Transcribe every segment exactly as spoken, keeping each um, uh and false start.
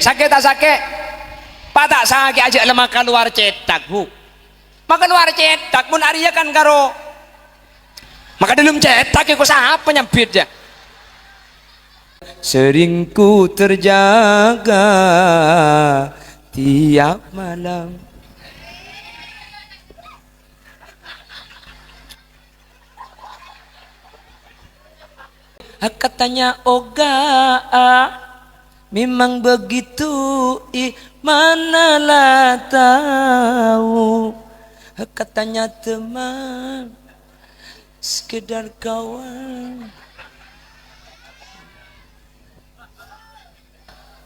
Sakè' ta' sakè'? Pa' ta' sakè' ajâ' la maka lowar cèthak, Bu. Maka lowar cèthak, mon arèya kan karo maka dâlem cèthak, èko sapa nyambit, ya? Sering ku terjaga tiap malam. Katanya oga, memang begitu, i mana la tau. Katanya teman, sekedar kawan.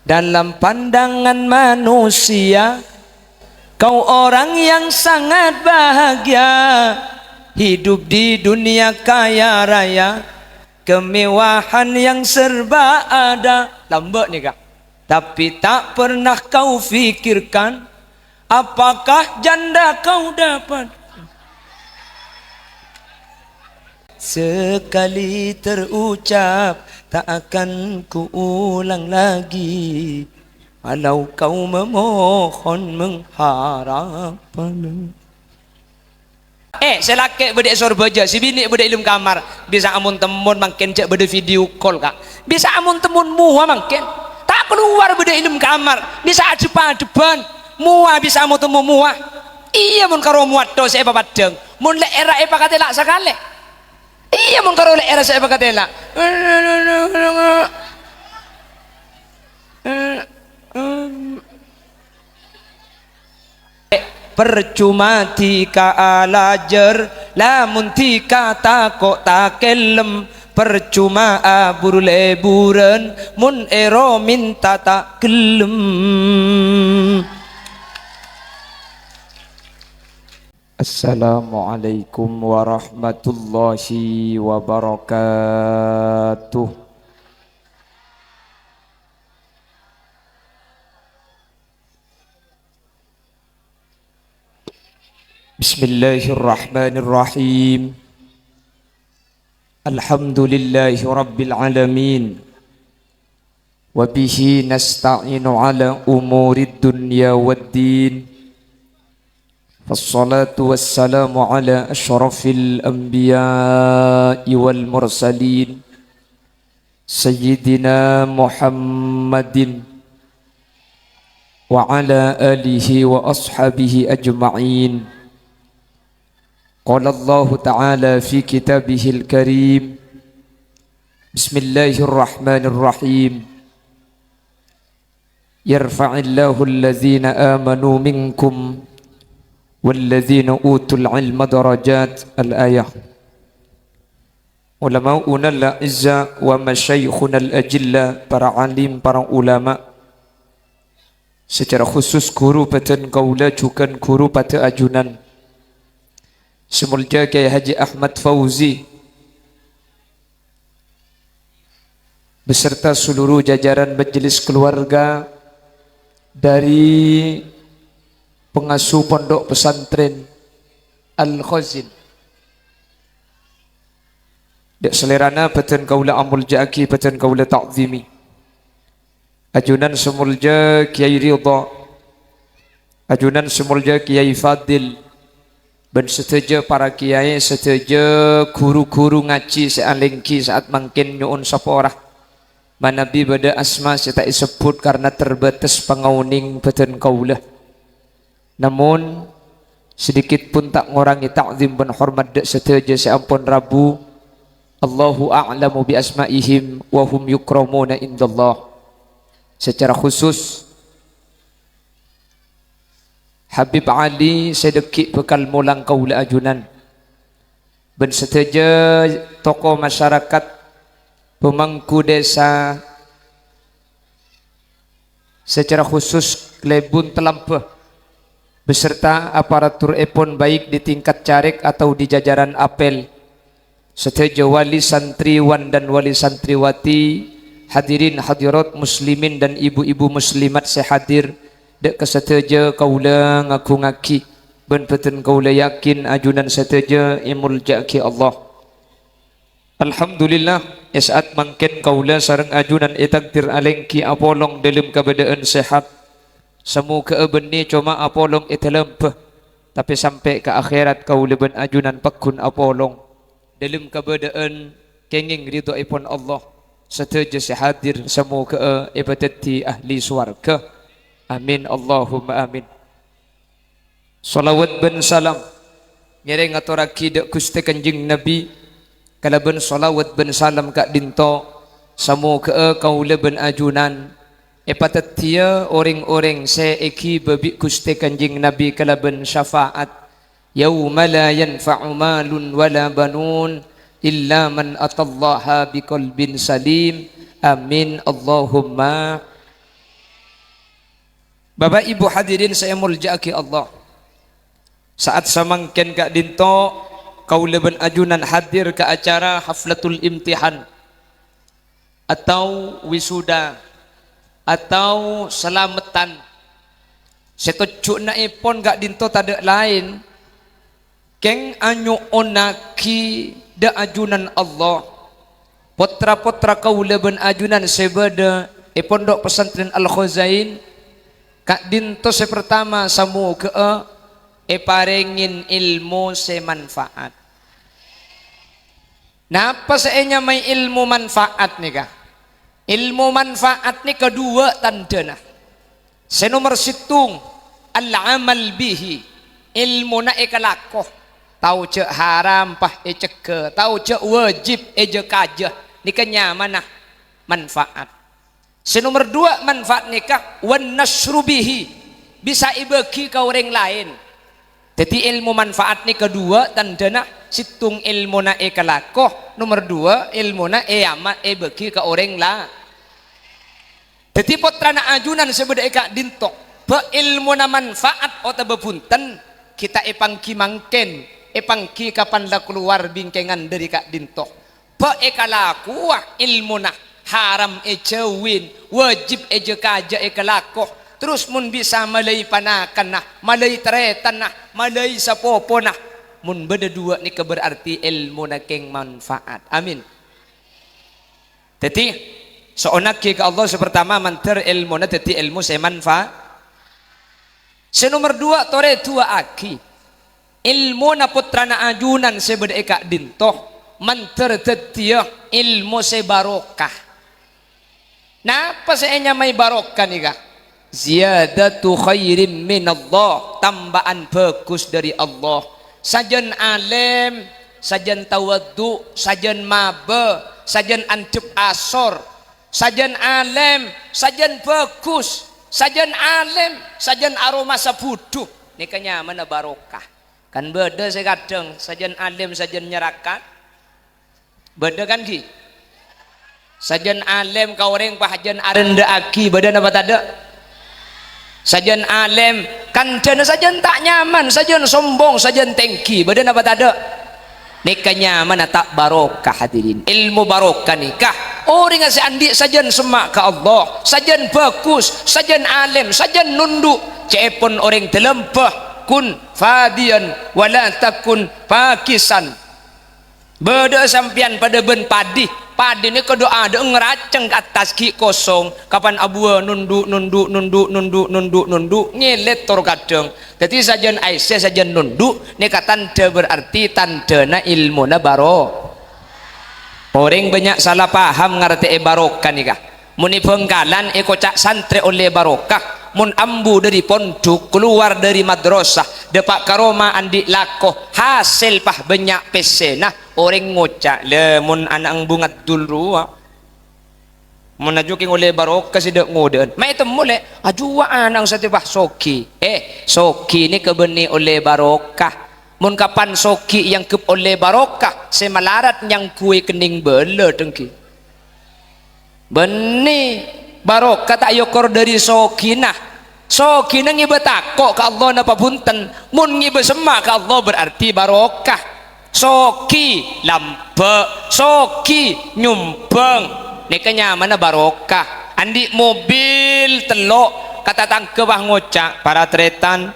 Dalam pandangan manusia, kau orang yang sangat bahagia, hidup di dunia kaya raya, kemewahan yang serba ada. Lambâ' nèka. Tapi tak pernah kau fikirkan, apakah janda kau dapat? Sekali terucap, tak akan kuulang lagi. Walau kau memohon mengharap. Eh, sè lakè' bâdâ è sorbhâjâ, sè binè' bâdâ è dâlem kamar. Bisa amon-temmon mangkèn jhâ' bâdâ video call, Ka'. Bisa amon-temmon mowa mangkèn. Ta' kalowar bâdâ è dâlem kamar. Bisa adhep-adhebbhân. Mowa bisa amon-temmon mowa. Iyâ, mon karo mowa tho sè èpapaddhâng. Mon lè'èrra èpakatèla' sakalè. Iyâ, mon karo lè'èrra sè èpakatèla'. Percuma dhika alajâr, lamon dhika tako' takellem. Percuma aburu lèburân, mon èro mènta ta' ghellem. Assalamualaikum warahmatullahi wabarakatuh. Bismillahirrahmanirrahim. Alhamdulillahi rabbil alamin. Wa bihi nasta'inu ala umurid dunya waddin. Wassalatu wassalamu ala asyrafil anbiya'i wal mursalin. Sayyidina Muhammadin wa ala alihi wa ashabihi ajma'in. Qala Allahu ta'ala fi kitabihil karim. Bismillahirrahmanirrahim. Yarfa'illahu alladhina amanu minkum walladhina utul ilma darajat. Al-ayah. Ulama'unal a'izza wa masyayikhunal ajilla, para alim, para ulama. Secara khusus ghuru bhâdhân kaulâ jhughân ghuru padâ ajunan. Sè molja Kyai Haji Ahmad Fauzi beserta seluruh jajaran majelis keluarga dari pengasuh Pondok Pesantren Al-Khazin. Dâ' salèrana bhâdhân kaulâ amolja'aghi, bhâdhân kaulâ ta'zimi. Ajunan sè molja Kyai Ridho, ajunan sè molja Kyai Fadil, bân sadhâjâ para kyai, sadhâjâ ghuru-ghuru ngajhi sè alèngghi sa'at mangkèn nyo'on sapora. Manabi bâdâ asma sè ta' èsebbhut karna terbatas pangaonèng bhâdhân kaulâ. Namon, sedikit pun ta' ngorangè ta'zim bân hormat dâ' sadhâjâ sè ampon rabu. Allahu a'lamu bi asma'ihim wa hum yukramuna indallah. Secara khusus, Habib Ali sè dhâggi' bhâkal molang kaulâ ajunan. Bân sadhâjâ tokoh masyarakat, pemangku desa, secara khusus Lebun Telambah, beserta aparaturèpon baik di tingkat carèk atau di jajaran apel, sadhâjâ wali santriwan dan wali santriwati, hadirin hadirat muslimin dan ibu-ibu muslimat sè hadir, dâ' ka sadhâjâ kaulâ ngagungaghi, bân bhâdhân kaulâ yakin ajunan sadhâjâ èmolja'aghi Allah. Alhamdulillah, È sa'at mangkèn kaulâ sareng ajunan ètakdir alèngghi apolong dâlem kabâdâ'ân sehat. Samoghâ'â bânnè coma apolong è dâlem bâ, tapè sampè' ka akhèrat kaulâ bân ajunan pagghun apolong dâlem kabâdâ'ân kèngèng ridhoèpon Allah. Sadhâjâ sè hadir samoghâ'â èpadhâddhi ahli sowarghâ. Amin, Allahumma amin. Shalawat bân salam ngèrèng ngatorraghi dâ' Ghustè Kanjeng Nabbhi, kalabân shalawat bân salam ka'dinto, samoghâ'â kaulâ bân ajunan èpadhâddhiyâ orèng-orèng sè èghibâ bi' Ghustè Kanjeng Nabbhi kalabân syafa'at, "Yauma la yanfa'u malun wa la banun illa man atallaha biqalbin salim." Amin, Allahumma. Bapa' Ibu hadirin sè èmoljâ'aghi Allah, sa'at samangkèn ka'dinto kaulâ bân ajunan hadir ka acara haflatul imtihan atau wisuda atau salameddhân. Sè tojjhunnaèpon ka'dinto tadâ' laèn kèng anyo'onnaghi dâ' ajunan Allah, pottra-pottra kaulâ bân ajunan sè bâdâ è Pondok Pesantren Al-Khazain, ka'dinto sè partama samoghâ'â èparèngè èlmo sè manfaat. Napa sè ènyamaè èlmo manfaat nèka? Èlmo manfaat nèka duwâ' tandhâna. Sè nomer sèttong, al-amal bihi, èlmona èkalako. Tao jâ' haram, pas ècegghâ. Tao jâ' wajib, èjâ-kajâ. Nèka nyamana manfaat. Sè nomer duwâ' manfaat nèka, wan nasyru bihi, bisa èbâgi ka orèng laèn. Dhâddhi, èlmo manfaat nèka duwâ' tandhâna, sèttong èlmona èkalako, nomer duwâ' èlmona èama-, èbâgi ka orèng la-, Dhâddhi, pottrana ajunan sè bâdâ è ka'dinto, bâ' èlmona manfaat otabâ bhunten, ghi' ta' èpangghi mangkèn, èpangghi kapan la kalowar bingkèngan dâri ka'dinto. Bâ' èkalakowa èlmona, haram èjâuwin, wajib èjâ-kajâ èkalako. Terros mon bisa malaè panakanna, malaè tarètanna, malaè sapopona. Mon bâdâ duwâ' nèka berarti èlmona kèng manfaat. Amin. Dhâddhi, so'onnaghi ka Allah sè partama mandhâr èlmona dhâddhi èlmo sè manfa-, sè nomer duwâ', torè duwâ'aghi èlmona pottrana ajunan sè bâdâ è ka'dinto, mandhâr dhâddhiyâ èlmo sè barokah. Napa sè ènyamaè barokah nèka? Ziyadatu khairim minallah, tamba'an bhâghus dâri Allah. Sajân alèm, sajân tawaddu, sajân mabâ, sajân andhâp asor, sajân alèm, sajân bhâghus, sajân alèm, sajân aromasa bhudhu. Nèka nyamana barokah. Kan bâdâ sè kadhâng sajân alèm, sajân nyarakat. Bâdâ kan, ghi? Sajân alèm ka orèng, pas jân arendhâ'aghi, bâdâ napa tadâ'? Sajân alèm, kandhâna sajân ta' nyaman, sajân sombong, sajân tèngghi, bâdâ napa tadâ'? Nèka nyamana ta' barokah, hadirin. Èlmo barokah nèka orèngnga sè andi' sajân semma' ka Allah, sajân bhâghus, sajân alèm, sajân nondhu', ca'èpon orèng dâlem bâ, kun fadiyan wala takun fakisan. Bâdâ'â sampèyan padâ bân padi. Padi nèka dhu-, adâ'â ngracèng ka attas ghi' kosong. Kapan abuwâ nondhu', nondhu', nondhu', nondhu', nondhu', nondhu', ngèlèt tor kadhâng. Dhâddhi sajân aèssè, sajân nondhu', nèka tandhâ berarti tandhâna èlmona baro-, orèng bânnya' sala paham ngartè'è barokah nèka. Mon è Bhângkalan èkoca' santrè ollè barokah, mon ambu dâri pondhuk, kalowar dâri madrasah, dâpa' ka roma andi' lako, hasèl pas bânnya' pèssèna, orèng ngoca', "Lè, mon ana' ambu ngaddul rowa, mon ajhu kèng ollè barokah sè dâ'-ngodâ'ân." Ma' ètemmo, lè', ajhuwâ ana' satèya pas soghi. Eh, soghi nèka bânnè ollè barokah. Mon kapan soghi èangghep ollè barokah, sè malarat nyangghuwè kennèng bâlâ dhângghi. Bânnè, barokah ta' èokor dâri soghina. Soghina ngèbâ tako' ka Allah napa bhunten. Mon ngèbâ semma' ka Allah berarti barokah. Soghi lambâ', soghi nyombhâng. Nèka nyamana barokah. Andi' mobil tello', ka tatangghâ pas ngoca', "Para tarètan,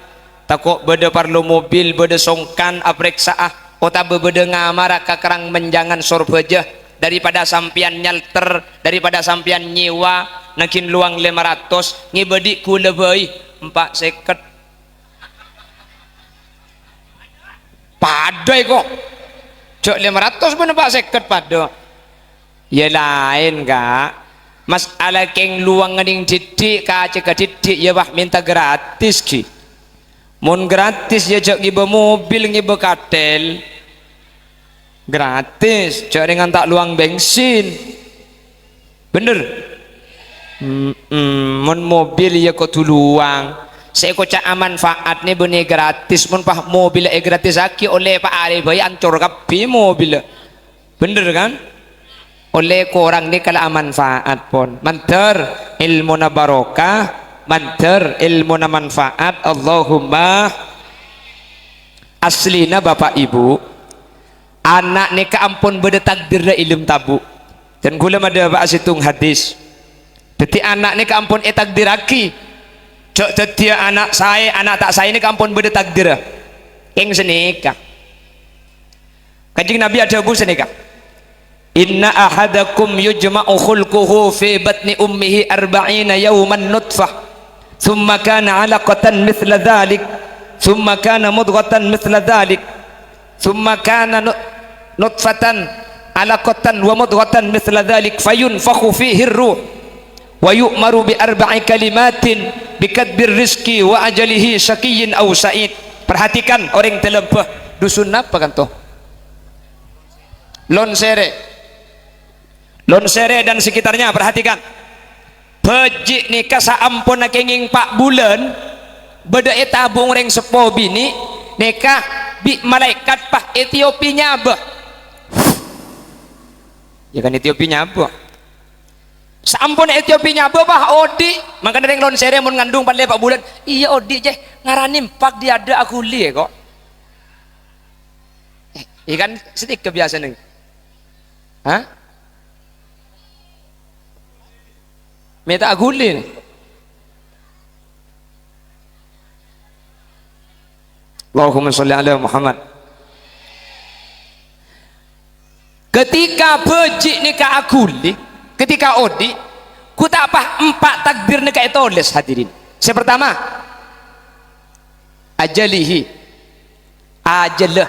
tako' bâdâ parlo mobil, bâdâ songkan aparèksa'a, otabâ bâdâ ngamara ka kerrang menjangan Sorbhâjâ." Daripada sampèyan nyalter, daripada sampèyan nyèwa, naghin lowang lèma ratos, ngèbâ dhi' ghulâ bhâi, empa' sèket. Padâ èko. Jhâ' lèma ratos bân empa' sèket padâ. Yâ laèn, Ka'. Mas'ala kèng lowang nèng dhiddhi', kacèka dhiddhi', yâ, wah, mènta gratis, ghi. Mon gratis, yâ, jhâ' ngèbâ mobil, ngèbâ katèl. Gratis, jhâ' rèng anta' lowang bensin. Bhender? Mm-mm. Mon mobil, yâ, kodhu lowang. Sè èkoca' amanfaat nè bânnè gratis. Mon pas mobil ègratisaghi, ollè pa arè bhâi ancor kabbhi mobil. Bhender, kan? Ollè korang nèka la amanfaat, pon. Mandhâr èlmona barokah, mandhâr èlmona manfaat. Allahumma. Aslina, Bapa' Ibu, ana' nèka ampon bâdâ takdirra è dâlem tabu'. Dân kaulâ madhâpa'a sèttong hadis. Dhâddhi, ana' nèka ampon ètakdirraghi. Jhâ' dhâddhiyâ ana' saè, ana' ta' saè nèka ampon bâdâ takdirra. Kèng sanèka. Kanjeng Nabi adhâbu sanèka, "Inna ahadakum yujma'u khalquhu fi batni ummihi arba'ina yauman nutfah, tsumma kana 'alaqatan mitsla dzalik, tsumma kana mudghatan mitsla dzalik, tsumma kana nu-, nutfatan 'alaqatan wa mudghatan mitsla dzalik, fayunfakhu fihi ruh." Wa yu'maru bi arba'i kalimatin bi katbir rizqi wa ajalihi syaqiyyin aw sa'id. Perhatikan orèng dâlem bâ, dusun napa kanto? Lonsere. Lonsere dan sekitarnya, perhatikan. Bhâji' nèka saamponna kèngèng pa' bulân, bâdâ è tabu' orèng seppo binè', nèka bi' malaèkat pa' Etiopi nyabâ. Ya kan, Etiopi nyabâ. Saampon Etiopi nyabâ, pas odi'. Mangkana rèng Lonsere mon ngandung palè pa' bulân, iyâ odi' jâ, ngaranè empak diadâ' aghuli, ko'. Eh, iyâ kan, sanèka biyasana. Hah? Mènta aghuli. Allahumma sholli ala Muhammad. Ketika bhâji' nèka aghuli, ketika odi', ghu ta' pas empa' takdir nèka ètolès, hadirin. Sè partama, ajalihi, ajalla.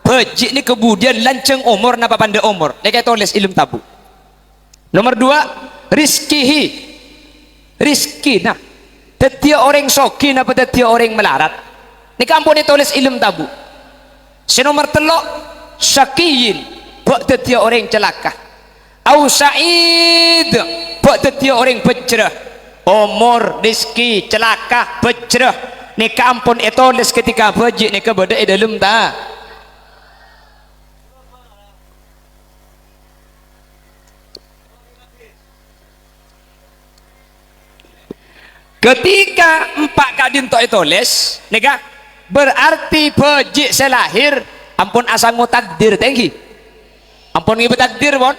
Bhâji' nèka budiyân lanjhâng omor napa pandâ' omor, nèka ètolès è dâlem tabu'. Nomor dua, rizkihi. Rizkina. Dhâddhiyâ orèng soghi napa dhâddhiyâ orèng malarat. Nèka ampon ètolès è dâlem tabu'. Sè nomor tello', syaqiyin. Bâ' dhâddhiyâ orèng calaka. Au sa'id. Bâ' dhâddhiyâ orèng bhâjjhrâ. Omor, rizki, calaka, bhâjjhrâ. Nèka ampon ètolès ketika bhâji' nèka bâdâ è dâlem ta-, Ketika empa' ka'dinto ètolès, nèka berarti bhâji' sè lahir ampon asango takdir, ta' ènggi? Ampon ngibâ takdir, pon.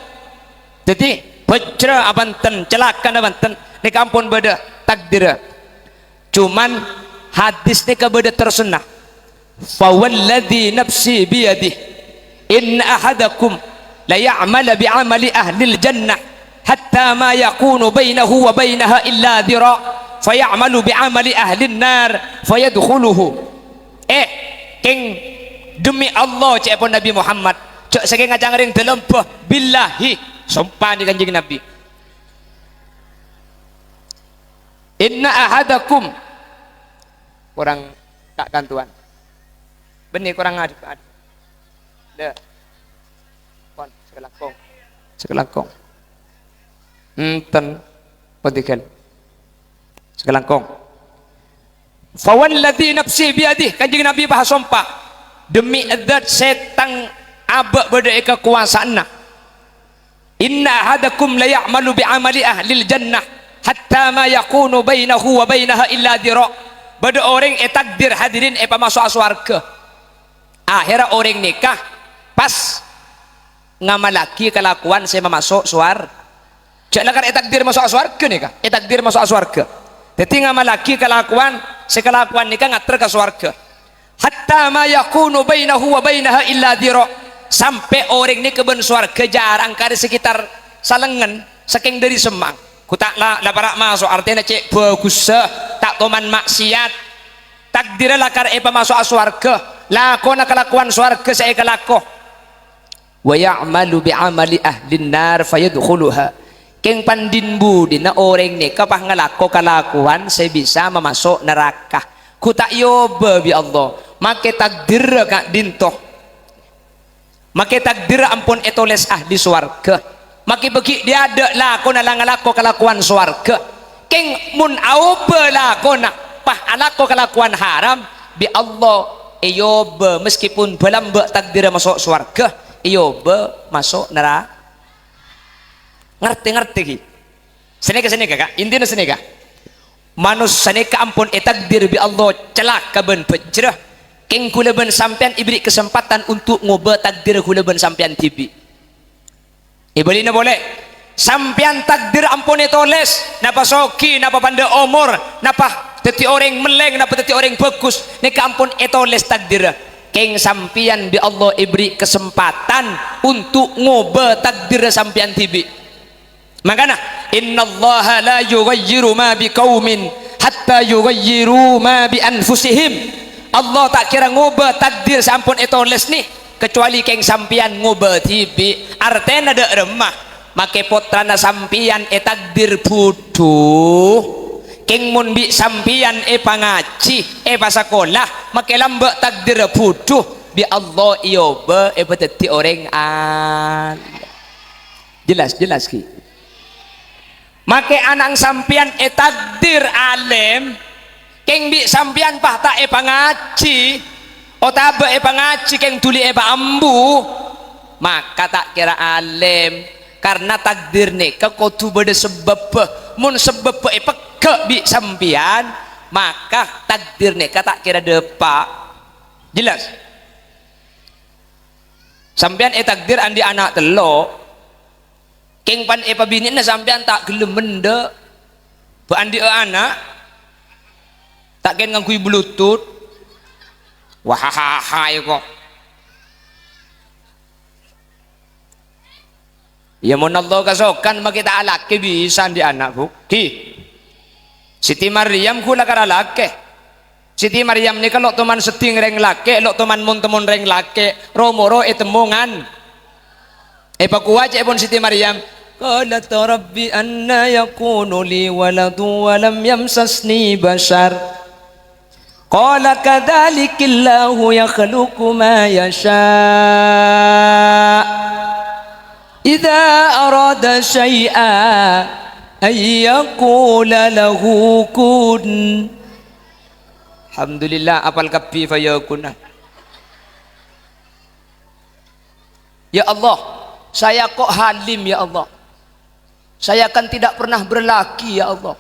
Dhâddhi, bhâjjhrâ abânten, calakana abânten, nèka ampon bâdâ takdirra. Cuman, hadis nèka bâdâ terrosanna. "Fawalladzi nafsi biyadih, inna ahadakum laya'malu bi'amali ahlil jannah, hatta ma yakunu bainahu wa bainaha illa dhira', faya'malu bi'amali ahlin nar, fayadkhuluhu." Eh, kèng, demi Allah, ca'èpon Nabi Muhammad, jhâ' sakèng aca' orèng dâlem bâ, billahi, sompa nè Kanjeng Nabi. "Inna ahadakum," Korang ka-, kantowan. Bânnè korang ngadhep, ngadhep. Lè. Pon, sakalangkong. Sakalangkong. Enten. Pon tigal. Sakalangkong. "Fawalladzi nafsi biyadih," Kanjeng Nabi pas asompa, "Demi zat sè tang abâ' bâdâ è kakowasaanna." "Inna ahadakum laya'malu bi'amali ahlil jannah, hatta ma yakunu bainahu wa bainaha illa dhira'." Bâdâ orèng ètakdir, hadirin, èpamaso'a sowarghâ. Ahèrra orèng nèka pas ngamallaghi kalakowan sè mamaso' sowar-, jhâ' lakar ètakdir maso'a sowarghâ nèka, ètakdir maso'a sowarghâ. Dhâddhi ngamallaghi kalakowan sè kalakowan nèka ngater ka sowarghâ. "Hatta ma yakunu bainahu wa bainaha illa dhira'." Sampè' orèng nèka bân sowarghâ jhârâng karè sekitar salengngen, sakèng dâri semma'na. Ghu ta' la, la para' maso', artèna cè' bhâghussa, ta' toman ma'siyat. Takdirra lakar èpamaso'a sowarghâ, lakona kalakowan sowarghâ sè èkalako. "Wa ya'malu bi amali ahlin nar fayadkhuluha." Kèng pandhin budina orèng nèka pas ngalako kalakowan sè bisa mamaso' naraka. Ghu ta' èobâ bi' Allah. Makè takdirra ka'dinto. Makè takdirra ampon ètolès ahli sowarghâ. Makè bâgi' dâ' adâ' lakona la ngalako kalakowan sowarghâ. Kèng mon aobâ lakona, pas alako kalakowan haram, bi' Allah èobâ, meskipun bâlâmbâ' takdirra maso' sowarghâ, èobâ maso' nara-, ngartè-ngartè, ghi? Sanèka, sanèka, Ka'. Intina sanèka. Manossa nèka ampon ètakdir bi' Allah calaka bân bhâjhrâ. Kèng ghulâ bân sampèyan èberri' kasempadhân untuk ngobâ takdirra ghulâ bân sampèyan dhibi'. Èbâlina polè, sampèyan takdir ampon ètolès, napa soghi, napa pandâ' omor, napa dhâddhi orèng mellèng, napa dhâddhi orèng bhâghus, nèka ampon ètolès takdirra. Kèng sampèyan bi' Allah èberri' kasempadhân untuk ngobâ takdirra sampèyan dhibi'. Mangkana, "Innallaha la yughayyiru ma biqaumin hatta yughayyiru ma bi anfusihim." Allah ta' kèra ngobâ takdir sè ampon ètolès nè, kecuali kèng sampèyan ngobâ dhibi'. Artèna dâ' remma, makè pottrana sampèyan ètakdir budhu. Kèng mon bi' sampèyan èpangajhi, èpasakola, makè lambâ' takdirra budhu, bi' Allah èobâ èpadhâddhi orèng an-, Jelas, jelas, ghi. Makè ana'na sampèyan ètakdir alèm, kèng bi' sampèyan pas ta' èpangajhi, otabâ èpangajhi kèng dhuli èpaambu, maka ta' kèra alèm, karna takdir nèka kodhu bâdâ sabâbbhâ. Mon sabâbbhâ èpegghâ' bi' sampèyan, maka takdir nèka ta' kèra dâpa'. Jelas? Sampèyan ètakdir andi' ana' tello', kèng pan èpabinè'na sampèyan ta' ghellem mendâ'. Bâ' andi'â ana', ta' kèng ngangghuy bluetooth. Wahahaha, iyâ, ko'. Iyâ, mon Allah kasokan, makè ta' alakè bisa andi' ana', Bu. Ghi. Siti Maryam ghulâ kara lakè. Siti Maryam nèka lo' toman seddhing rèng lakè, lo' toman mon-temmon rèng lakè, ro-moro ètemmo ngan-, èpakowa ca'èpon Siti Maryam, "Qalat, 'Rabbi, anna yakunu li waladun wa lam yamsasni bashar?' Qala, 'Kadzalikillahu yakhluqu ma yasha'. Idza arada syai'an an yaqula lahu kun.'" Alhamdulillah, apal kabbhi fayakunna. "Ya Allah, saya kok halim, ya Allah. Saya kan tidak pernah berlaki, ya Allah."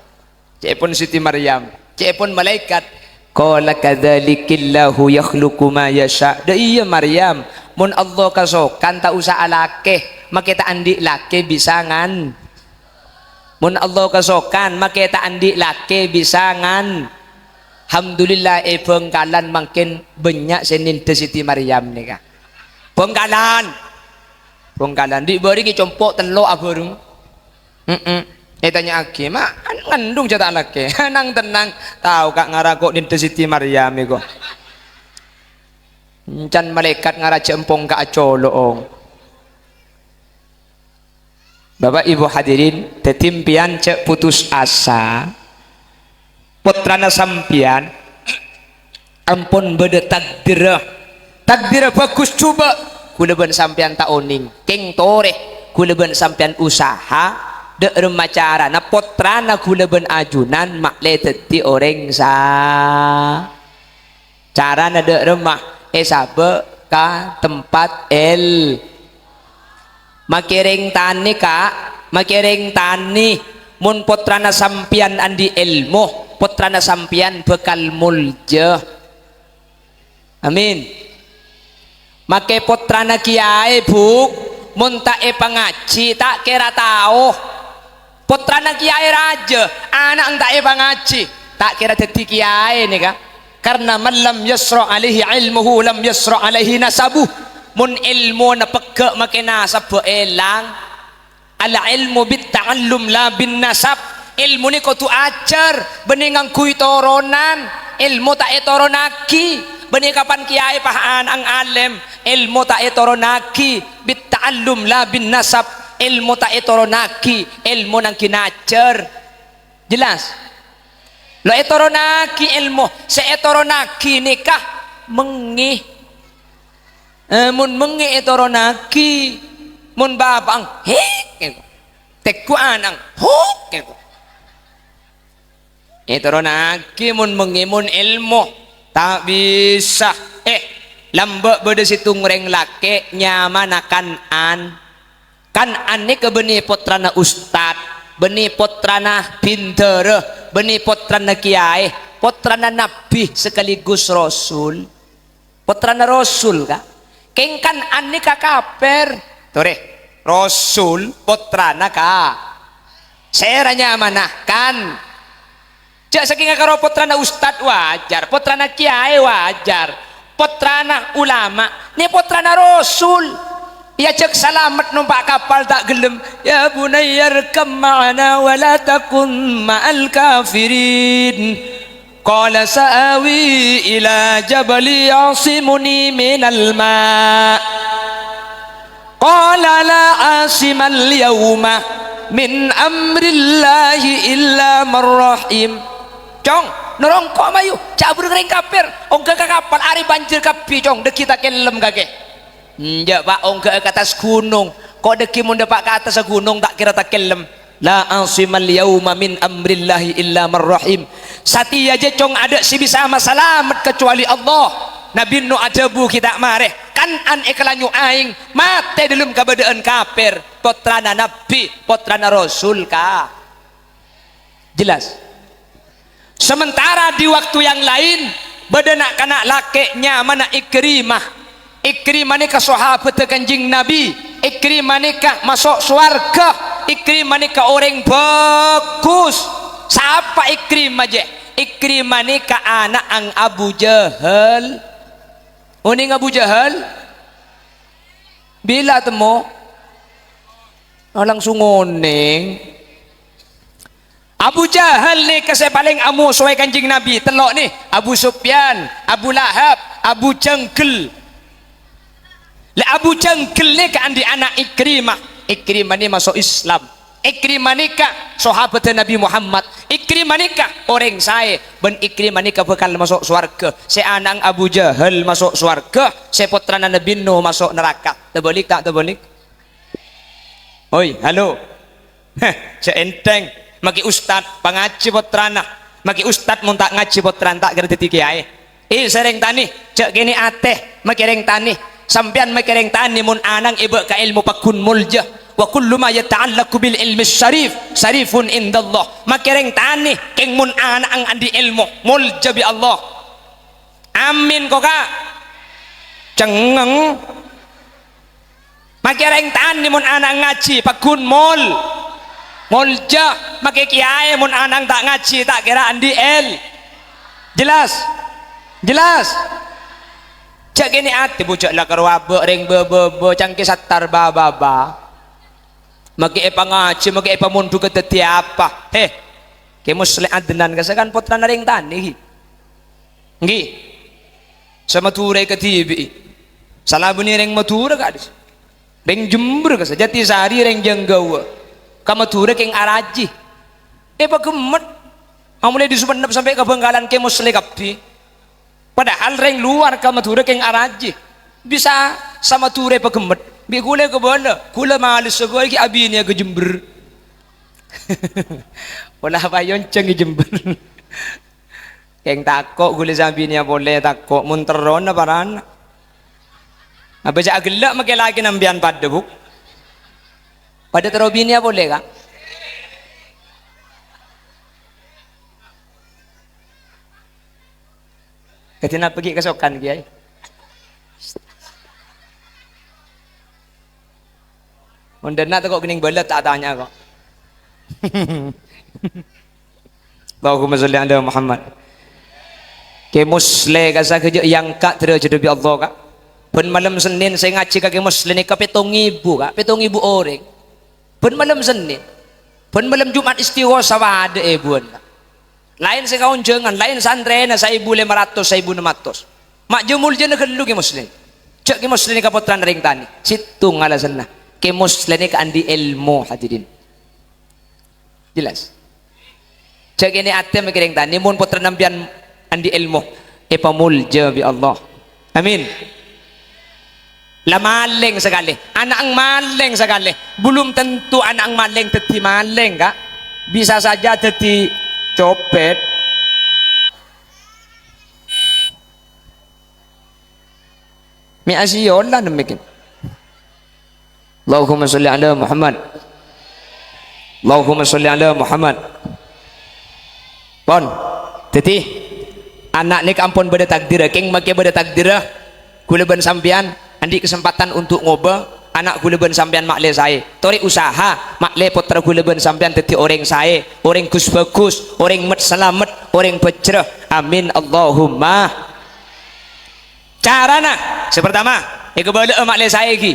Ca'èpon Siti Maryam, ca'èpon malaèkat, "Qala kadzalikillahu yakhluqu ma yasha'." Dâ' iyâ, Maryam, mon Allah kasokan ta' osa alakè, makè ta' andi' lakè bisa ngan-, Mon Allah kasokan, makè ta' andi' lakè bisa ngan-, Alhamdulillah, è Bhângkalan mangkèn bânnya' sè nèndhâ Siti Maryam nèka. Bhângkalan. Bhângkalan. Dhi' bârâng è compo' tello' abhâreng. Heeh. Ètanya'aghi, "Ma', ngandung jhâ' ta' lakè?" Nang-tennang. Tao, Ka', ngara ko' nèndhâ Siti Maryam èko. Encan malaèkat ngara jhâ' empong ka acolo'ong. Bapak Ibu hadirin, dhâddhi empèyan jhâ' putus asa. Pottrana sampèyan ampon bâdâ takdirra. Takdirra bhâghus jhubâ', ghulâ bân sampèyan ta' onèng. Kèng torè, ghulâ bân sampèyan usaha, dâ' remma carana pottrana ghulâ bân ajunan ma'lè dhâddhi orèng sa-, Carana dâ' remma èsabâ' ka tempat èl-, makè rèng tanè, Ka', makè rèng tanè. Mon pottrana sampèyan andi' èlmo, pottrana sampèyan bhâkal molja. Amin. Makè pottrana kèyaè, Bu', mon ta' èpangajhi, ta' kèra tao. Pottrana kèyaè rajâ, ana'na ta' èpangajhi, ta' kèra dhâddhi kèyaè nèka. Karna man lam yasra' alaihi ilmuhu, lam yasra' alaihi nasabuh. Mon èlmona pegghâ' makè nasabbhâ èlang. Al-ilmu bit-ta'allum la bin-nasab. Èlmo nè kodhu ajhâr, bânnè ngangghuy toronan. Èlmo ta' ètoronaghi, bânnè kapan kèyaè pas ana'na alèm. Èlmo ta' ètoronaghi, bit-ta'allum la bin-nasab. Èlmo ta' ètoronaghi, èlmo nangghing ajhâr. Jelas? La ètoronaghi èlmo, sè ètoronaghi nèka mengngè. Eh, mon mengngè ètoronaghi, mon bapa'na, "Hik!" èko. Tegghu' ana'na, "Huk!" èko. Ètoronaghi mon mengngè, mon èlmo. Ta' bisa. Eh, lambâ' bâdâ sèttong orèng lakè' nyamana Kan'an. Kan'an nèka bânnè pottrana ustad, bânnè pottrana bhindhârâ, bânnè pottrana kèyaè, pottrana nabbhi sekaligus rasul. Pottrana rasul, ka'. Kèng Kan'an nèka kapèr. Torè, rasul pottrana ka-, sèra nyamana Kan-, Jhâ' sakènga karo pottrana ustad wajar, pottrana kèyaè wajar, pottrana ulama, nè pottrana rasul. Èajhâk salamet nompa' kapal ta' ghellem. "Ya bunayya irkab ma'ana wa la takun ma'al kafirin." Qala sa'awi ila jabali ya'simuni minal ma'. Qala la asimal yauma min amrillahi illa man rahim. Cong, norongko' mayu, jhâ' abhurung rèng kapèr, ongghâ ka kapal, arè banjir kabbhi, Cong, dhâggi' takellem kakè. Enjâ', Pa', ongghâ'â ka attas ghunong. Ko' dhâggi' mon dâpa' ka attassa ghunong ta' kèra takellem. La asimal yauma min amrillahi illa man rahim. Satèya jhâ', Cong, adâ' sè bisa masalamet kacuali Allah. Nabbhi Nuh adhâbu ghi' ta' marè, Kan'an èkalanyo' aèng, matè dâlem kabâdâ'ân kapèr, pottrana nabbhi, pottrana rasul, ka. Jelas? Sementara di waktu yang lain, bâdâ na'-kana' lakè' nyamana Ikrimah. Ikrimah nèka sahabatta Kanjeng Nabi. Ikrimah nèka maso' sowarghâ. Ikrimah nèka orèng bhâghus. Sapa Ikrimah, jhâ'? Ikrimah nèka ana'na Abu Jahal. Onèng Abu Jahal? Bilâ temmo? Oh, langsung onèng. Abu Jahal nèka sè palèng amosoè Kanjeng Nabi, tello' nè, Abu Sufyan, Abu Lahab, Abu Janggal. La Abu Janggal nèka andi' ana' Ikrimah. Ikrimah nè maso' Islam. Ikrimah nèka sahabatta Nabi Muhammad. Ikrimah nèka orèng saè, bân Ikrimah nèka bhâkal maso' sowarghâ. Sè ana'na Abu Jahal maso' sowarghâ, sè pottrana Nabi Nuh maso' naraka. Tabâlik ta' tabâlik? Oi, halo. Heh, jhâ' ènthèng. Makè ustad, pangajhi pottrana. Makè ustad mon ta' ngajhi pottrana ta' kèra dhâddhi kèyaè. Eh, sè rèng tanè, jhâ' kènè' atè, makè rèng tanè. Sampèyan makè rèng tanè mon ana'na èbâ' ka èlmo pagghun molja. Wa kullu ma yata'allaqu bil ilmi syarif, syarifun indallah. Makè rèng tanè, kèng mon ana'na andi' èlmo, molja bi' Allah. Amin, ko, Ka'. Cengngeng. Makè rèng tanè mon ana'na ngajhi, pagghun mol-, molja. Makè kèyaè mon ana'na ta' ngajhi, ta' kèra andi' èl-, jelas? Jelas? Jhâ' kènè' atè, Bu, jhâ' la karo abâ' rèng bâ-, bâ-, bâ-, cangkè sattar bâ-, bâ-, bâ. Makè èpangajhi, makè èpamondhuk dhâddhi apa? He, Kè Musleh Adnan ka'issa kan pottrana rèng tanè, ghi. Ènggi. Sè Madhurâ kadhibi'i. Sala bânnè rèng Madhurâ, ka'dissa. Rèng Jember, ka'issa. Jatisari rèng Janggawa. Ka Madhurâ kèng arajhi. Èpaghemmet. Amolè dâri Songennep sampè' ka Bhângkalan Kè Musleh kabbhi. Padahal rèng lowar ka Madhurâ kèng arajhi. Bisa sa-Madhurâ èpaghemmet. Bi' ghulâ kabâlâ. Ghulâ malessa bhâi ghi' abinèya ka Jember. Pola apa èyonjhâng è Jember. Kèng tako' ghulâ sè abinèya polè, tako' mon terrona parana. Apa jhâ' aghellâ' makè lakèna sampèyan padâ, Bu'? Padâ terro binèya polè, Ka'? Kadhi napa ghi' kasokan, Kèyaè? Mon dâ' enna' tako' kennèng bâlât, ta' atanya, ko'. Allahumma sholli ala Muhammad. Kè Musleh ka'issa jhâ' èangka' dârâjhâddhâ bi' Allah, Ka'. Bân malem Sennèn sè ngajhi ka Kè Muslèh nèka pèttong èbu, Ka', pèttong èbu orèng. Bân malem Sennèn. Bân malem Jum'at Istighosah padâ èbuwân, Ka'. Laèn sè kaonjhângan, laèn santrèna saèbu lèma ratos, saèbu ennem atos. Ma' jhâ-, moljâna ghâllu Kè Muslèh. Jhâ' Kè Muslèh nèka pottrana rèng tanè. Sèttong alasanna. Kè Muslèh nèka andi' èlmo, hadirin. Jelas? Jhâ' kènè' atè mèkkèrè rèng tanè, mon pottrana sampèyan andi' èlmo, èpamoljâ bi' Allah. Amin. La malèng sakalè, ana'na malèng sakalè. Belum tentu ana'na malèng dhâddhi malèng, Ka'. Bisa saja dhâddhi copet. Me' asiyolan mèkkè. Allahumma sholli ala Muhammad. Allahumma sholli ala Muhammad. Pon. Dhâddhi, ana' nèka ampon bâdâ takdirra, kèng makè bâdâ takdirra. Ghulâ bân sampèyan andi' kasempadhân untuk ngobâ ana' ghulâ bân sampèyan ma'lè saè. Torè usaha ma'lè pottra ghulâ bân sampèyan dhâddhi orèng saè, orèng ghus-bhâghus, orèng met-salamet, orèng bhâjrâ. Amin, Allahumma. Carana, sè partama, èkabâlâ'â ma'lè saè ghi.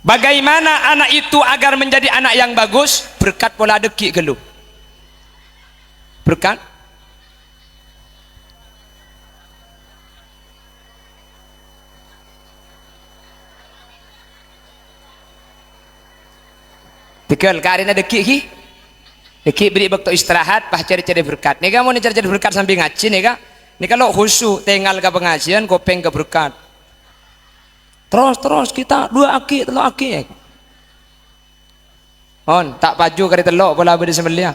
Bagaimana anak itu agar menjadi anak yang bagus? Berkat pola dhâggi' ghâllu. Berkat. Tegghâl, karèna dhâggi' ghi. Dhâggi' bherri' bâkto istirahat, pas cè-, cèrè berkat. Nèka mon cè-, cèrè berkat sambi ngajhi nèka. Nèka lo' khusu', tèngal ka pangajiân, kopèng ka berkat. Terros, terros, kita duwâ'âghi, tello'âghi. Mon, ta' paju karè tello', pola bâdâ sè mellèya.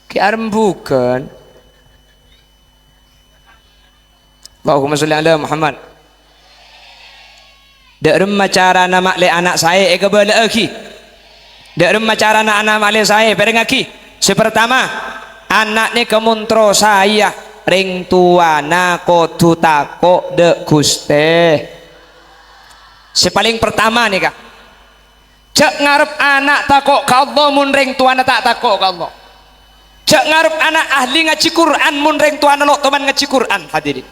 Kè arembhughân. Allahumma sholli ala Muhammad. Dâ' remma carana ma'lè ana' saè èkabâlâ'âghi. Dâ' remma carana ana' ma'lè saè, pèrèngngaghi. Sè partama, ana' nèka mon terro saèya, rèng towana kodhu tako' dâ' Ghustè. Sè palèng partama nèka. Jhâ' ngarep ana' tako' ka Allah mon rèng towana ta' tako' ka Allah. Jhâ' ngarep ana' ahli ngajhi Qur'an mon rèng towana lo' toman ngajhi Qur'an, hadirin.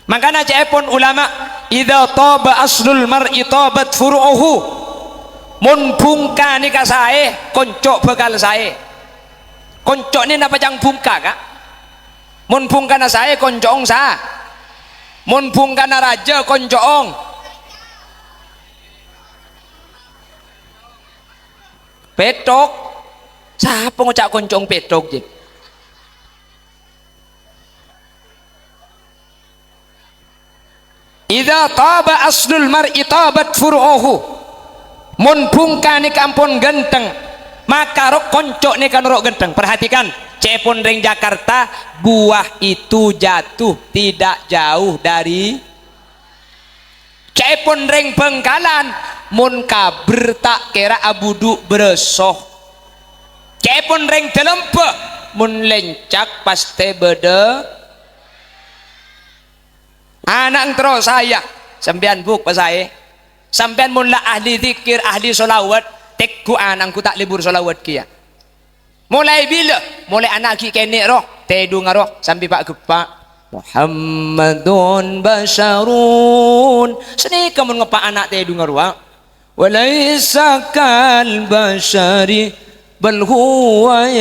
Mangkana ca'èpon ulama, "Idza taba aslul mar'i tabat furu'uhu." Mon bhungka nèka saè, konco' bhâkal saè. Konco' nè napa ca'na bhungka, Ka'? Mon bhungkana saè, konco'ong sa-, mon bhungkana rajâ, konco'ong. Pèthok. Sapa ngoca' konco'ong pèthok, jhi? "Idza taba aslul mar'i tabat furu'uhu." Mon bhungka nèka ampon ghântheng, maka ro-, konco' nèka noro' ghântheng. Perhatikan, ca'èpon rèng Jakarta, buah itu jatuh tidak jauh dari Ca'èpon rèng Bhângkalan, mon kabher ta' kèra abhudhu' bârâso. Ca'èpon rèng Dalembhâ, mon lèncak pastè bâdâ. Ana' ènterro saèya, sampèyan bu' pasaè. Sampèyan mon la ahli dzikir, ahli sholawat, tèngghu ana' ghu ta' lebur sholawat kèya. Molaè bilâ? Molaè ana' ghi' kènè' ro, tèdunga ro, sambi pa'-gheppa'. Muhammadun basyarun. Sanèka mon ngeppa' ana' tèdunga rowa. Wa laisa kal basyari, bal huwa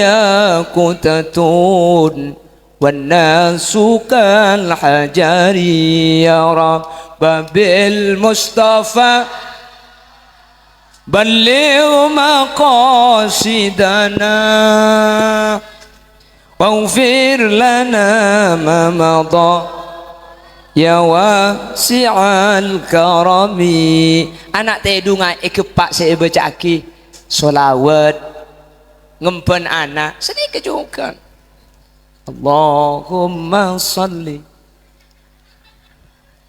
yaqutatun. Wan nasu kal hajari, ya Rabba bil Mustafa. Balligh maqasidana, waghfir lana ma madha, ya wasi'al karami. Ana' tèdunga ègheppa' sè èbâca'aghi sholawat, ngemban ana', sanèka jhughân. Allahumma shalli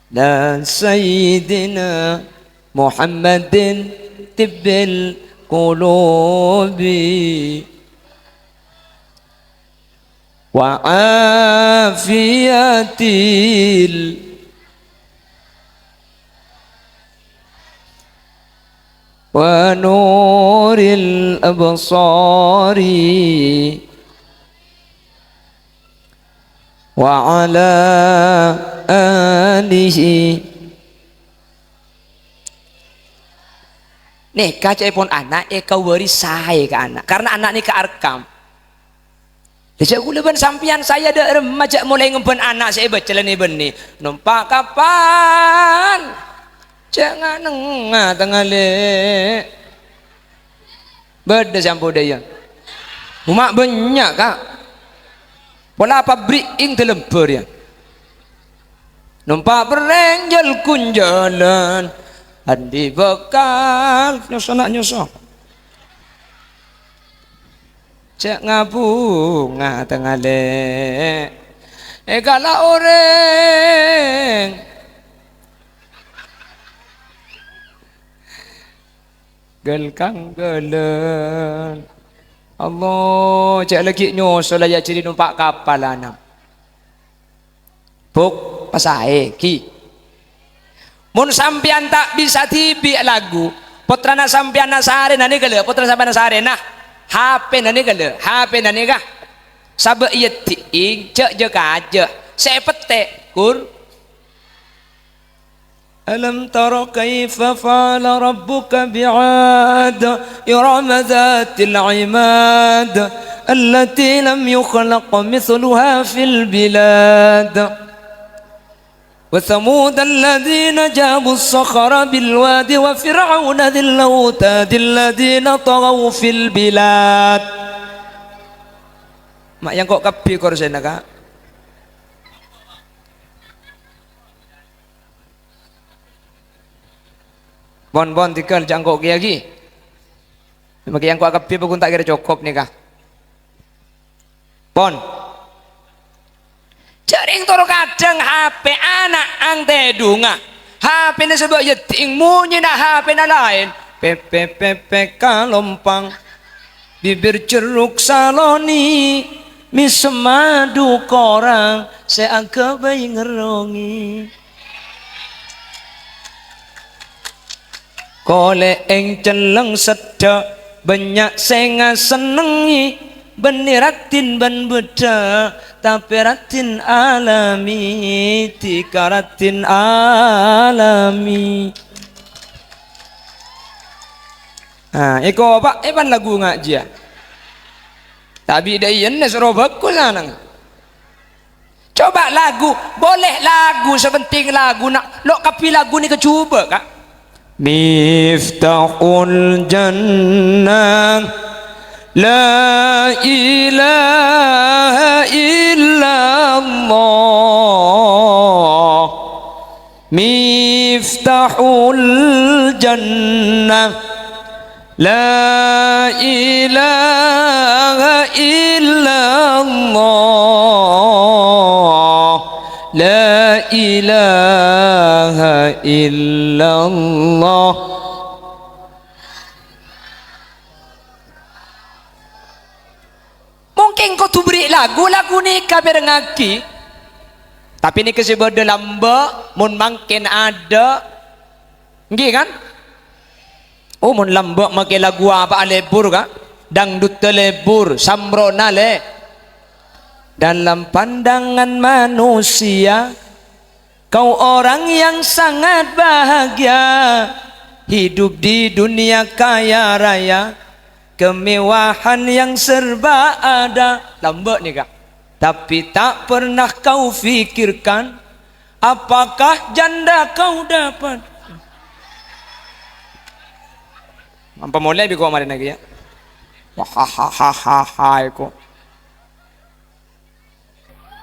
ala Sayyidina Muhammadin tibbil qulubi wa afiyatil wa nuril absari. وعلى آله. Nèka ca'èpon ana' èkabâri saè ka ana', karna ana' nèka arekam. Lha, jhâ' kaulâ bân sampèyan saè dâ' remma jhâ' molaè ngembhân ana' sè èbâca la nè-bânnè. Nompa' kapal. Jhâ' nganengnga tangalè. Bâdâ sè ampon dâ' iyâ. Coma bânnya', Ka'. Pola pabrik è dâlem bâr, yâ. Nompa' perrèng jhâl-ghunjhâlân. Andi' bhâkal nyoso na' nyoso. Jhâ' ngabunga tangalè. Èkala orèng. Ghâl-kanggâlân. Allah, jhâ' laghi' nyoso la yâ jârèya nompa' kapal ana'. Buk, pasaè, ghi. Mon sampèyan ta' bisa dhibi' lagu, pottrana sampèyan sarèna nèka lho, pottrana sampèyan sarèna, H P-na nèka lho, H P-na nèka. Sabâ' èyèddi'ing, jhâ' jâ-kajâ. Sè èpettè', Kur. ألم تر كيف فعل ربك بعاد إرم ذات العماد التي لم يخلق مثلها في البلاد وثمود الذين جابوا الصخر بالواد وفرعون ذي الأوتاد الذين طغوا في البلاد. Ma' èyangko' kabbhi korsèna, Ka'. Pon, pon, tèghâl, jhâ' èyangko' kèya, ghi. Makè èyangko' kabbhi, pokok ta' kèra cokop nèka. Pon. Jhârèng tor kadhâng H P ana' ang tèdhungnga. H P-na sabâ' yèddi'ing monyèna H P-na laèn. Pèpè, pèpè, kalompang. Bibir jerruk salonè, mèsem madu korang sè anggâbây ngerrongè. Kolè' èng celleng seddhâ, bânnya' sè ngasennengngè, bânnè raddhin bân bâddhâ, tapè raddhin alamè, dhika raddhin alamè. Ah, èkopa' èpan lagu ngajhiyâ. Tabi' dâ' iyâ nè soro bhâghus anang. Coba lagu, boleh lagu, sè pentèng lagu, na', lo' kabbhi lagu nèka jhubâ', Ka'. Miftahul Jannah, la ilaha illallah. Miftahul Jannah. La ilaha illallah. La ilaha illallah. Mungkin kodhu berri' lagu, lagu nèka pèrengngaghi. Tapè nèka sè bâdâ lambâ', mon mangkèn adâ'. Èngghi, kan? Oh, mon lambâ' makè lagu apa'a lebur, Ka'? Dangdutta lebur, samrona le-, Dalam pandangan manusia, Kau orang yang sangat bahagia, hidup di dunia kaya raya, kemewahan yang serba ada. Lambâ' nèka. Tapi tak pernah kau fikirkan, apakah janda kau dapat? Ampa molè bi' ko' marèna kèya. Wah, ha, ha, ha, ha, ha, iko.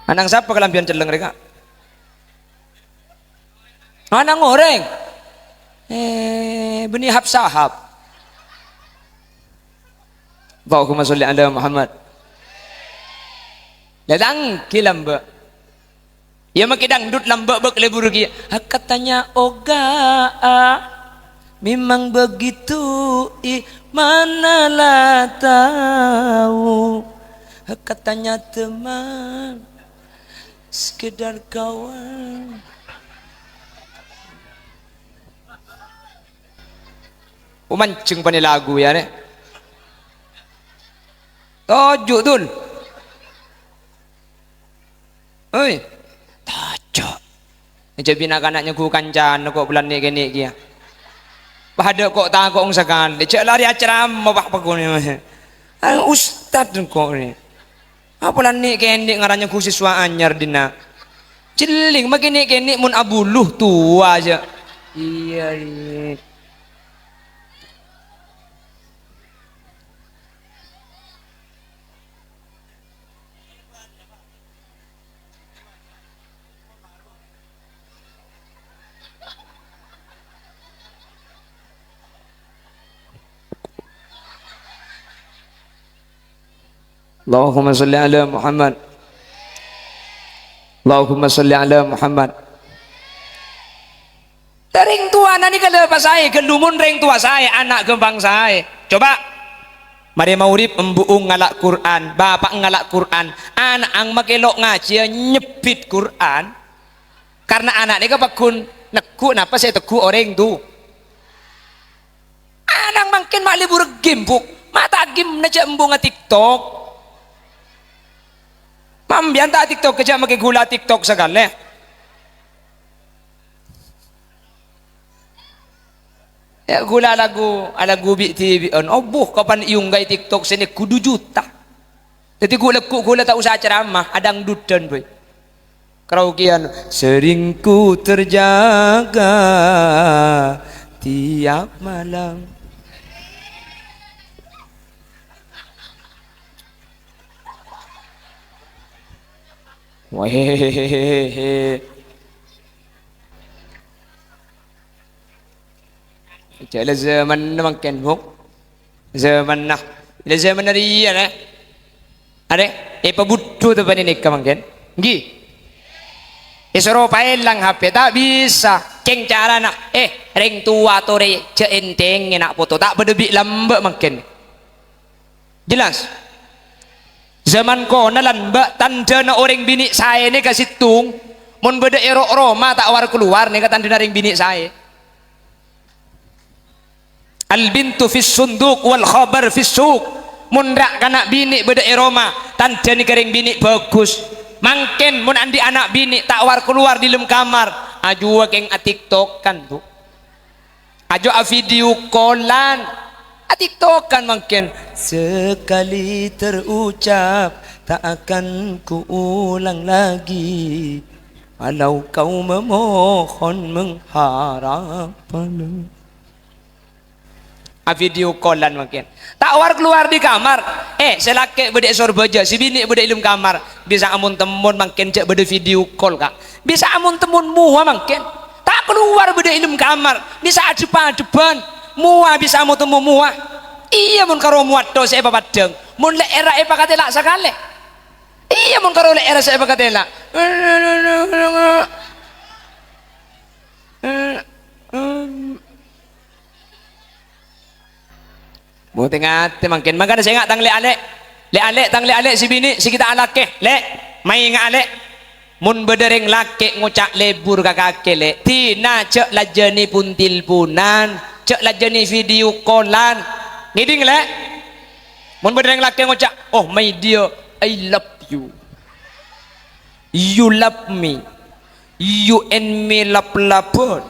Anang sapa kalambhiyân celleng rèka? Anang orèng. Eh, bânnè hap-sahap. Allahumma sholli ala Muhammad. Lha, tang ghi lambâ'. Iyâ, makè dangdut lambâ' bâk lebur ghi. Katanya oga'a, memang begitu, i, mana la tahu. Katanya teman, sekedar kawan. Oh, manjeng panè lagu, yâ, nè. Toju', Dul. Hei, taja'. Jhâ' bina kana' nyegghu kancana ko' bâlân nè'-kènè' kèya. Padâ ko' tako' sakalè. Jhâ' larè acaramah, Pak, pagghun. Ah, ustad ko' rè. Apa la nè'-kènè' ngara nyegghu siswa anyar dinna'. Jhelling, ma' kènè'-kènè' mon abulu towa jhâ'. Iyâ, iyâ. Allahumma shalli ala Muhammad. Allahumma shalli ala Muhammad. Rèng towana nèka la pasaè, ghâllu mon rèng towa saè, ana' ghâmpang saè. Coba, marè maghrib embu'eng ngala' Qur'an, bapa' ngala' Qur'an, ana'na makè lo' ngajhiyâ nyebbit Qur'an. Karna ana' nèka pagghun neggu' napa sè èteggu' orèng tu. Ana' mangkèn ma' lebur game, Bu. Ma' ta' game na jhâ' embu'engnga TikTok. Mambiyân ta' TikTok, jhâ' makè ghulâ TikTok sakalè. Yâ, ghulâ alaghu, alaghu bi'-dhibi'ân. Obuh, kapan èongghâi TikTok sè neggu' du juta. Dhâddhi ghu-, lagghu' ghulâ ta' osa acaramah, adangdudhân, boy. Karaokean, "Sering ku terjaga tiap malam." Wah, hehehe. Jhâ' la zamanna mangkèn, Bu. Zamanna. La zamanna rèya, nè. Arè, èpabudhu to panèka mangkèn. Èngghi. Èsoro paèlang H P, ta' bisa. Kèng carana, eh, rèng towa torè jhâ' ènthèngè na' poto, ta' padâ bi' lambâ' mangkèn. Jelas? Zaman kona lan bâ' tandhâna orèng binè' saè nèka sèttong, mon bâdâ è ro'-roma ta' war-kalowar nèka tandhâna rèng binè' saè. Al-bintu fis sunduq wal khabar fis suq. Mon ra' kana' binè' bâdâ è roma, tandhâna ka rèng binè' bhâghus. Mangkèn mon andi' ana' binè' ta' war-kalowar dâlem kamar, ajuwâ kèng atiktokan, Bu. Ajo avideo callan, atiktokan mangkèn. Sekali terucap, tak akan kuulang lagi. Walau kau memohon mengharap. Avideo callan mangkèn. Ta' war-kalowar dâri kamar. Eh, sè lakè' bâdâ è sorbhâjâ, sè binè' bâdâ è dâlem kamar. Bisa amon-temmon mangkèn jhâ' bâdâ video call, Ka'. Bisa amon-temmon mowa mangkèn. Ta' kalowar bâdâ è dâlem kamar. Bisa ajhep-ajhebhân. Mowa bisa mo-temmo mowa. Iyâ, mon karo mowa tho sè èpapaddhâng. Mon lè'èrra èpakatèla' sakalè. Iyâ, mon karo lè'èrra sè èpakatèla'. Bhunten ngatè mangkèn. Mangkana sènga' tang lè'-alè'. Lè'-alè', tang lè'-alè' sè binè', sè ghi' ta' alakè. Lè', maènga'a, Lè'. Mon bâdâ rèng lakè' ngoca' lebur ka kakè, Lè', dina jhâ' lajânè pon-telponan, jhâ' lajânè video callan. Ngèdhing, Lè'? Mon bâdâ rèng lakè' ngoca', "Oh, my dear, I love you. You love me. You and me love-lovean."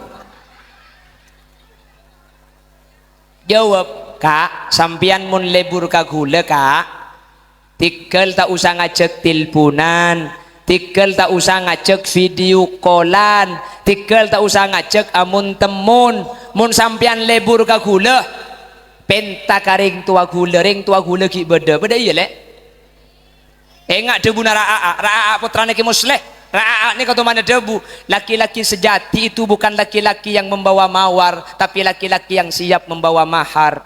Jawab, "Ka', sampèyan mon lebur ka ghulâ, Ka', tèghâl ta' osa ngajhâk telponan, tèghâl ta' osa ngajhâk video callan, tèghâl ta' osa ngajhâk amon-temmon. Mon sampèyan lebur ka ghulâ, pènta ka rèng towa ghulâ, rèng towa ghulâ ghi' bâdâ." Bâdâ iyâ, Lè'? Enga' dhâbuna Ra'a'a, Ra'a'a pottrana Kè Musleh. Ra'a'a nèka tomanna dhâbu, "Laki-laki sejati itu bukan laki-laki yang membawa mawar, tapi laki-laki yang siap membawa mahar."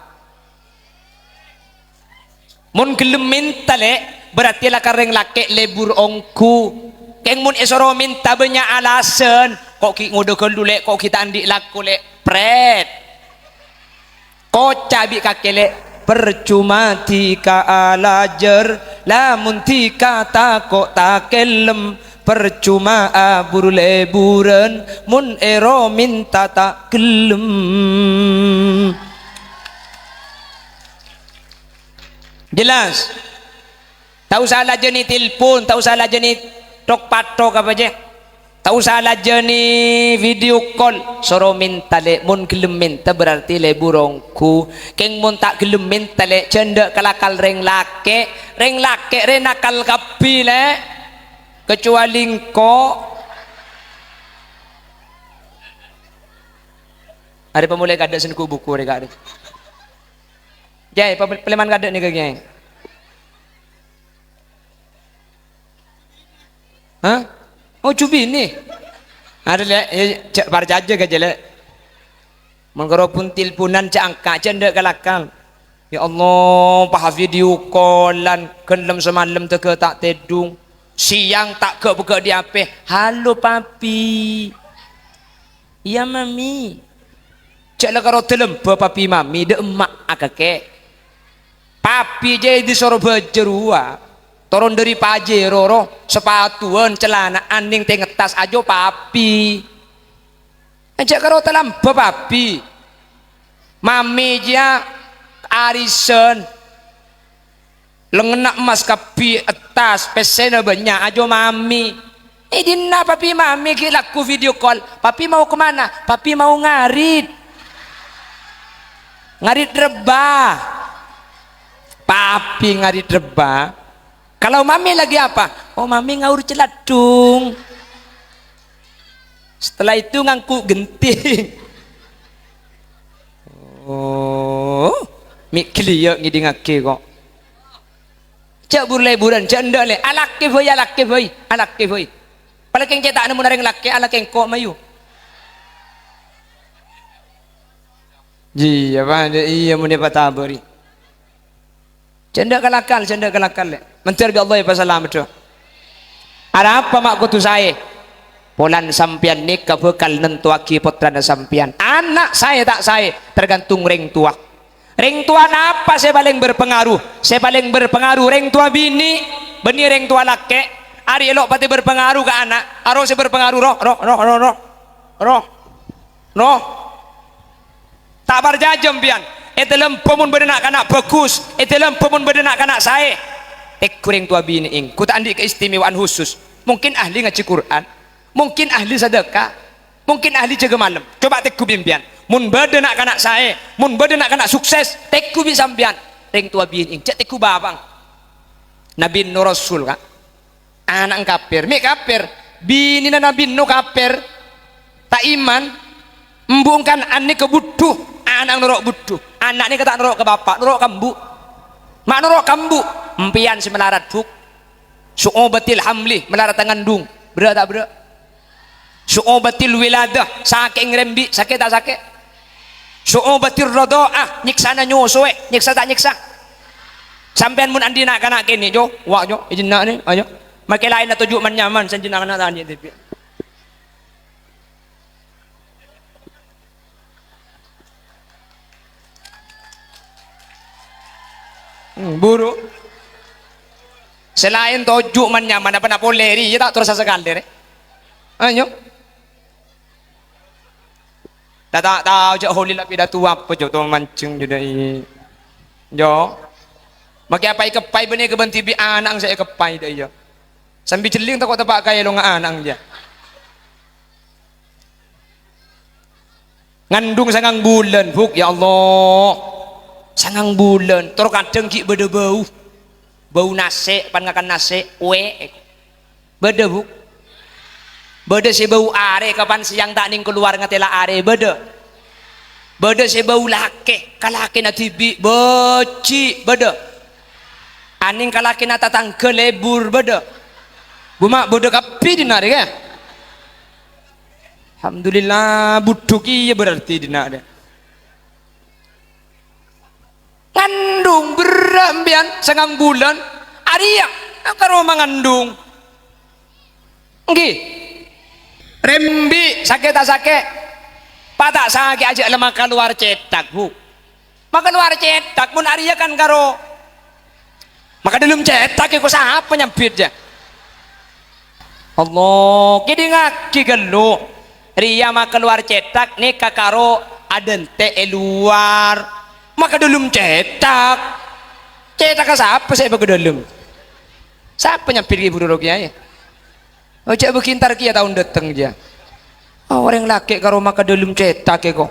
Mon ghellem mènta, Lè', berarti la ka rèng lakè' lebur ongghu. Kèng mon èsoro mènta bânnya' alasan, "Ko' ghi' ngodâ ghâllu, Lè', ko' ghi' ta' andi' lako, Lè'." Prèt. Koca' bi' kakè, Lè', "Percuma dhika alajâr, lamon dhika tako' takellem. Percuma aburu leburan, mon èro mènta ta' ghellem." Jelas? Ta' osa lajânè telpon, ta' osa lajânè Thok-pathok apa, jè? Ta' osa lajâni video call, soro mènta, Lè'. Mon ghellem mènta, berarti lebur ongghu. Kèng mon ta' ghellem mènta, Lè', jhâ' endâ' kalakal rèng lakè'. Rèng lakè' rè nakal kabbhi, Lè'. Kecuali engko'. Arè pamolaè kadâ' sè nèko buku rè, Ka', rè. Jè, pa-, palèman kadâ' nèka, Kèyaè. Hah? Oh, jhubini. Arè, Lè', ya, jhâ' parcajâ ka jhâ', Lè'. Mon karo pon-telponan jhâ' angka', jhâ' endâ' kalakal. Ya Allah, pas video call-an, ghellem samalem tèghâ ta' tèdung. Sèyang ta' ghâ'-bâghâ' di' apè. "Halo, Papi." "Iyâ, Mami." Jhâ' la karo dâlembhâ papi mami, dâ' emma' akakè. Papi jhâ' è dâri Sorbhâjâ rowa. Toron dâri Pajero ro, sapatuwân, calana, anèng tè ngettas, ajo papi. Jhâ' karo talambâ papi. Mami jiyâ arisan. Lengngenna emmas kabbhi, ettas, pèssèna bânnya', ajo mami. È dinna' papi mami ghi' lagghu video call. "Papi mau ke mana?" "Papi mau ngarit." Ngarit rebbhâ. Papi ngarit rebbhâ. Kalau mami lagi apa? "Oh, mami ngaur caladdhung." Setelah itu ngangku genting. Oh, mè' ghellâ' ngèdingngaghi ko'. Jhâ' bur-lèburân, jhâ' endâ', Lè'. Alakè bhâi, alakè bhâi, alakè bhâi. Palakèng cè' ta' nemmo narèng lakè', alakè engko' mayu. Iyâ, Pak, iyâ, mon èpatabâri. Jhâ' endâ' kalakal, jhâ' endâ' kalakal, Lè'. Mandhâr bi' Allah èpasalamet, do. Arapa ma' kodhu saè? Polana sampèyan nèka bhâkal nantowaghi pottrana sampèyan. Ana' saè ta' saè tergantung rèng towa. Rèng towa napa sè palèng berpengaruh? Sè palèng berpengaruh rèng towa binè', bânnè rèng towa lakè'. Arè lo' patè berpengaruh ka ana', aro sè berpengaruh roh, roh, roh, roh, roh. Roh. Roh. Ta' parcajâ sampèyan, è dâlem bâ mon bâdâ na'-kana' bhâghus, è dâlem bâ mon bâdâ na'-kana' saè. Tèghu rèng towa binè', eng, ghu ta' andi' keistimewaan khusus. Mungkin ahli ngajhi Qur'an, mungkin ahli sadâkah, mungkin ahli jâgâ malem. Coba tèghu bi' sampèyan. Mon bâdâ na'-kana' saè, mon bâdâ na'-kana' sukses, tèghu bi' sampèyan. Rèng towa binè', eng, jhâ' tèghu bapa'na. Nabi Nuh rasul, Ka'. Ana'na kapèr, mè' kapèr. Binèna Nabi Nuh kapèr. Ta' iman. Embu' kan anèka budhu, ana'na noro' budhu. Ana' nèka ta' noro' ka bapa', noro' ka embu'. Ma' noro' ka embu', empèyan sè malarat, Bu'. Su'ubatil hamli, malarat ngandung. Berrâ' ta' berrâ'? Su'ubatil wiladah, sakè'na ngarembi', sakè' ta' sakè'? Su'ubatir radha'ah, nyèksana nyosowè, nyèksa ta' nyèksa? Sampèyan mon andi' na'-kana' kènè', Jo, wa', Jo, èjhenna' nè, ayo. Makè laènna toju' man-nyaman, sè èjhenna' na'-kana' ta' andi' dhibi'. Hmm, buru. Sè laèn toju' man-nyaman, apa na' polè rèya ta' terro sasakalè, rè? Ayo. Ta', ta' tao jhâ' holè la pidato apa, Jo, to manjheng jâ dâi. Jo. Makè apa èkeppaè bânnè ka bân dhibi' ana'na sè èkeppaè dâ' iyâ. Sambi jhelling tako' teppa' ka èlongnga ana'na jâ. Ngandung sangang bulân, Bu', ya Allah. Sangang bulân, tor kadhâng ghi' bâdâ bâu. Bâu nasè', pan ngakan nasè', wè'. Bâdâ, Bu'. Bâdâ sè bâu arè, kapan sèyang ta' nèng kalowar ngatèla arè, bâdâ. Bâdâ sè bâu lakè, ka lakèna dhibi', bâji', bâdâ. Anèng ka lakèna tatangghâ lebur, bâdâ. Bu, ma' bâdâ kabbhi dinna' rè, kè? Alhamdulillah, budhu kèya berarti dinna' rè. Ngandung, berrâ' sampèyan, sangang bulân, arèya, karo mangandung. Èngghi. Rembi', sakè' ta' sakè'? Pa' ta' sakè', ajâ' la makalowar cèthak, Bu. Makalowar cèthak, mon arèya kan karo Maka dâlem cèthak èko sapa nyambit, jâ? Allah, kèdingngaghi ghâllu. Rèya makalowar cèthak nèka karo adântè' è lowar. Maka dâlem cèthak. Cèthakka sapa sè èbâgâ dâlem? Sapa nyambit ghi' buru ro kèyaè? Oh, jhâ' bâgi èntar kèya taon dâteng, jâ. Oh, orèng lakè' karo maka dâlem cètak, è, ko.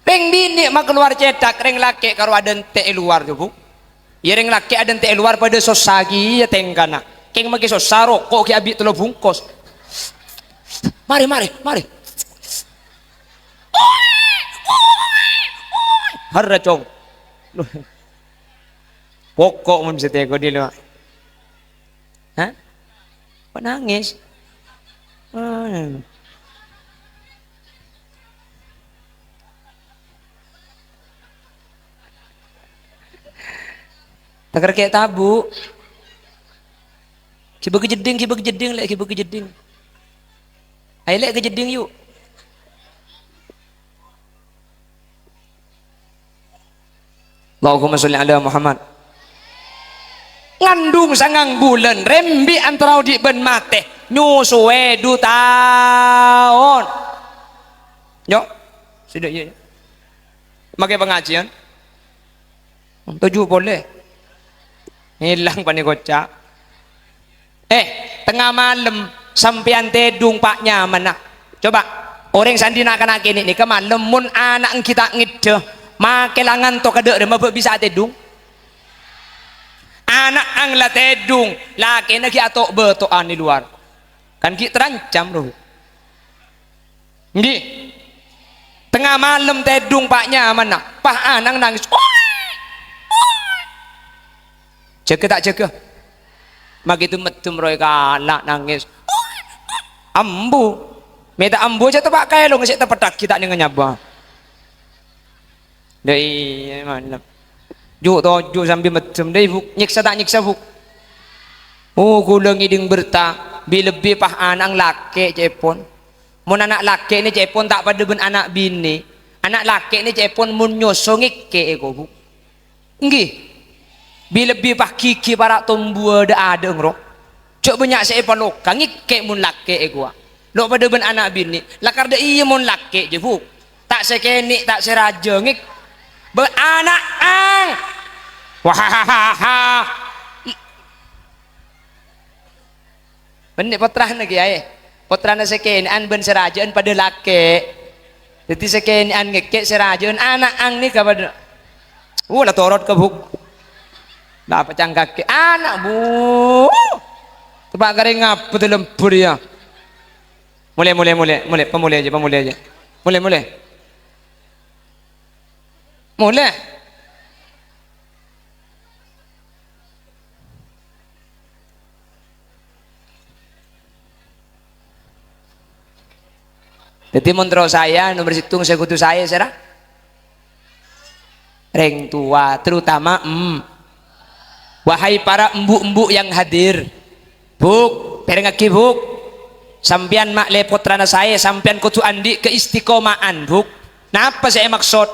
Rèng binè' makalowar cètak, rèng lakè' karo adântè' è lowar, jâ, Bu. Iyâ, rèng lakè' adântè' è lowar padâ sossa kèya tèngkana. Kèng makè sossa, roko' ghi' abi' tello bungkos. Marè, marè, marè. Harra, Cong. Poko' mon sè tèko dilo. Hah? Kok nangis? Ah. Taker kè' tabu'. Ghibâ ka jeddhing, ghibâ ka jeddhing, Lè', ghibâ ka jeddhing. Ayo, Lè', ka jeddhing, yu. Allahumma sholli ala Muhammad. Ngandung sangang bulân, rembi' antara odi' bân matè, nyosowè du taon. Nyo, sida iyâ. Makè pangajiân. Toju' polè. Ngèlang panèko, ca'. Eh, tengnga malem sampèyan tèdung pa' nyamanna. Coba, orèng sè andi' na'-kana' kènè' nèka malem, mon ana' ènggi ta' ngèddhâ, makè la ngantoka dâ' remma bâ' bisa atèdung. Ana' ang la tèdung, lakèna ghi' ato'-bâto'an è lowar. Kan ghi' terancam, ro. Ènggi. Tengnga malem tèdung pa' nyamanna, pas ana' nangès. Jâgâ ta' jâgâ? Maghi du meddem roy kala' nangès. Ambu. Mè' ta' ambu jâ' teppa' kaèlong sè teppettaghi ta' nènga nyabâ. Dâ' iyâ malem. Ju' toju' sambi meddem, dâ' Bu', nyèksa ta' nyèksa, Bu'? Oh, kaulâ ngèdhing berta, bi-, lebbi pas ana' lakè' cè'èpon. Mon ana' lakè' nè cè'èpon ta' padâ bân ana' binè'. Ana' lakè' nè cè'èpon mon nyoso ngèkkè'è ko, Bu'. Ènggi. Bi-, lebbi pas ghighi para' tombuwâ dâ'-adâ'eng, ro. Jâ' bânnya' sè èpaloka, ngèkkè' mon lakè' è kowa. Lo' padâ bân ana' binè', lakar dâ' iyâ mon lakè', jâ, Bu'. Ta' sè kènè', ta' sè rajâ, ngèk-, bân ana' ang. Wahahaha. Bânnè pottrana kèyaè. Pottrana sè kènè'an bân sè rajâ'ân padâ lakè'. Dhâddhi sè kènè'an ngèkkè', sè rajâ'ân ana' ang nèka padâ. Oh, la torot ka, Bu'. La pacangkakè ana', Bu'. Teppa' karè ngapa dâlem bur, yâ. Molè, molè, molè, molè, pamolè jâ, pamolè jâ. Molè, molè. Molè. Dhâddhi, mon terro saè, nomer sèttong sè kodhu saè, sèra? Rèng towa, terutama em-, wahai para embu'-embu' yang hadir, Bu', pèrengngaghi, Bu'. Sampèyan ma'lè pottrana saè, sampèyan kodhu andi' kaistiqoma'an, Bu'. Napa sè èmaksod?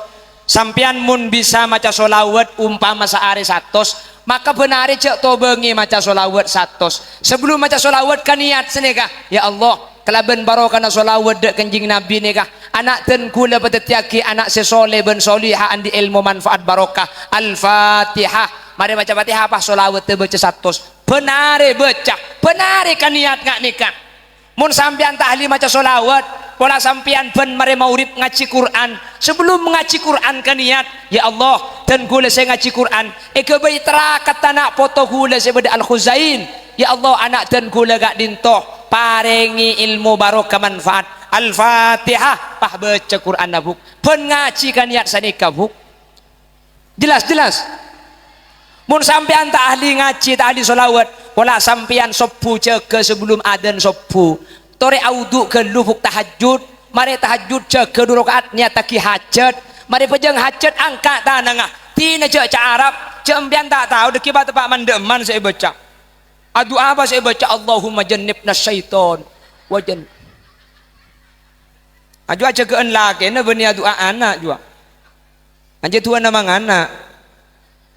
Sampèyan mon bisa maca sholawat umpama saarè satos, maka bân arè jâ' tobângè maca sholawat satos. Sabellun maca sholawat, kaniyat sanèka, "Ya Allah, kalabân barokana sholawat dâ' Kanjeng Nabi nèka, ana' dân kaulâ padâddhiyâghi ana' sè sholè bân sholihah, andi' èlmo manfaat barokah." Al-Fatihah. Marè maca Fatihah, pas sholawat èbâca satos. Bân arè bâca, bân arè kaniyat nga' nèka. Mon sampèyan ta' ahli maca sholawat, pola sampèyan bân marè maghrib ngajhi Qur'an. Sabellun ngajhi Qur'an kaniyat, "Ya Allah, dân kaulâ sè ngajhi Qur'an, èghâbây trakadhâ na' poto kaulâ sè bâdâ Al-Khuzain. Ya Allah, ana' dân kaulâ ka'dinto, parèngè èlmo barokah manfaat." Al-Fatihah, pas bâca Qur'anna, Bu'. Bân ngajhi kaniyat sanèka, Bu'. Jelas, jelas. Mon sampèyan ta' ahli ngajhi, ta' ahli sholawat, pola sampèyan sobbhu jâgâ sabellun adzan sobbhu. Torè awudu' ghâllu, Bu', tahajjud. Marè tahajjud jâgâ du raka'at, niyattaghi hajat. Marè bhâjâng hajat, angka' tanangnga. Dina jâ' ca' Arab, jâ' sampèyan ta' tao dhâggi' pa-, teppa' man-dhâ'emman sè èbâca. Adu'a apa sè èbâca? "Allahumma jannibna syaiton wa jan-," Ajuwâ jâgâ'ân lakèna bânnè adu'a ana', juwâ. Anjâ du'âna mangana.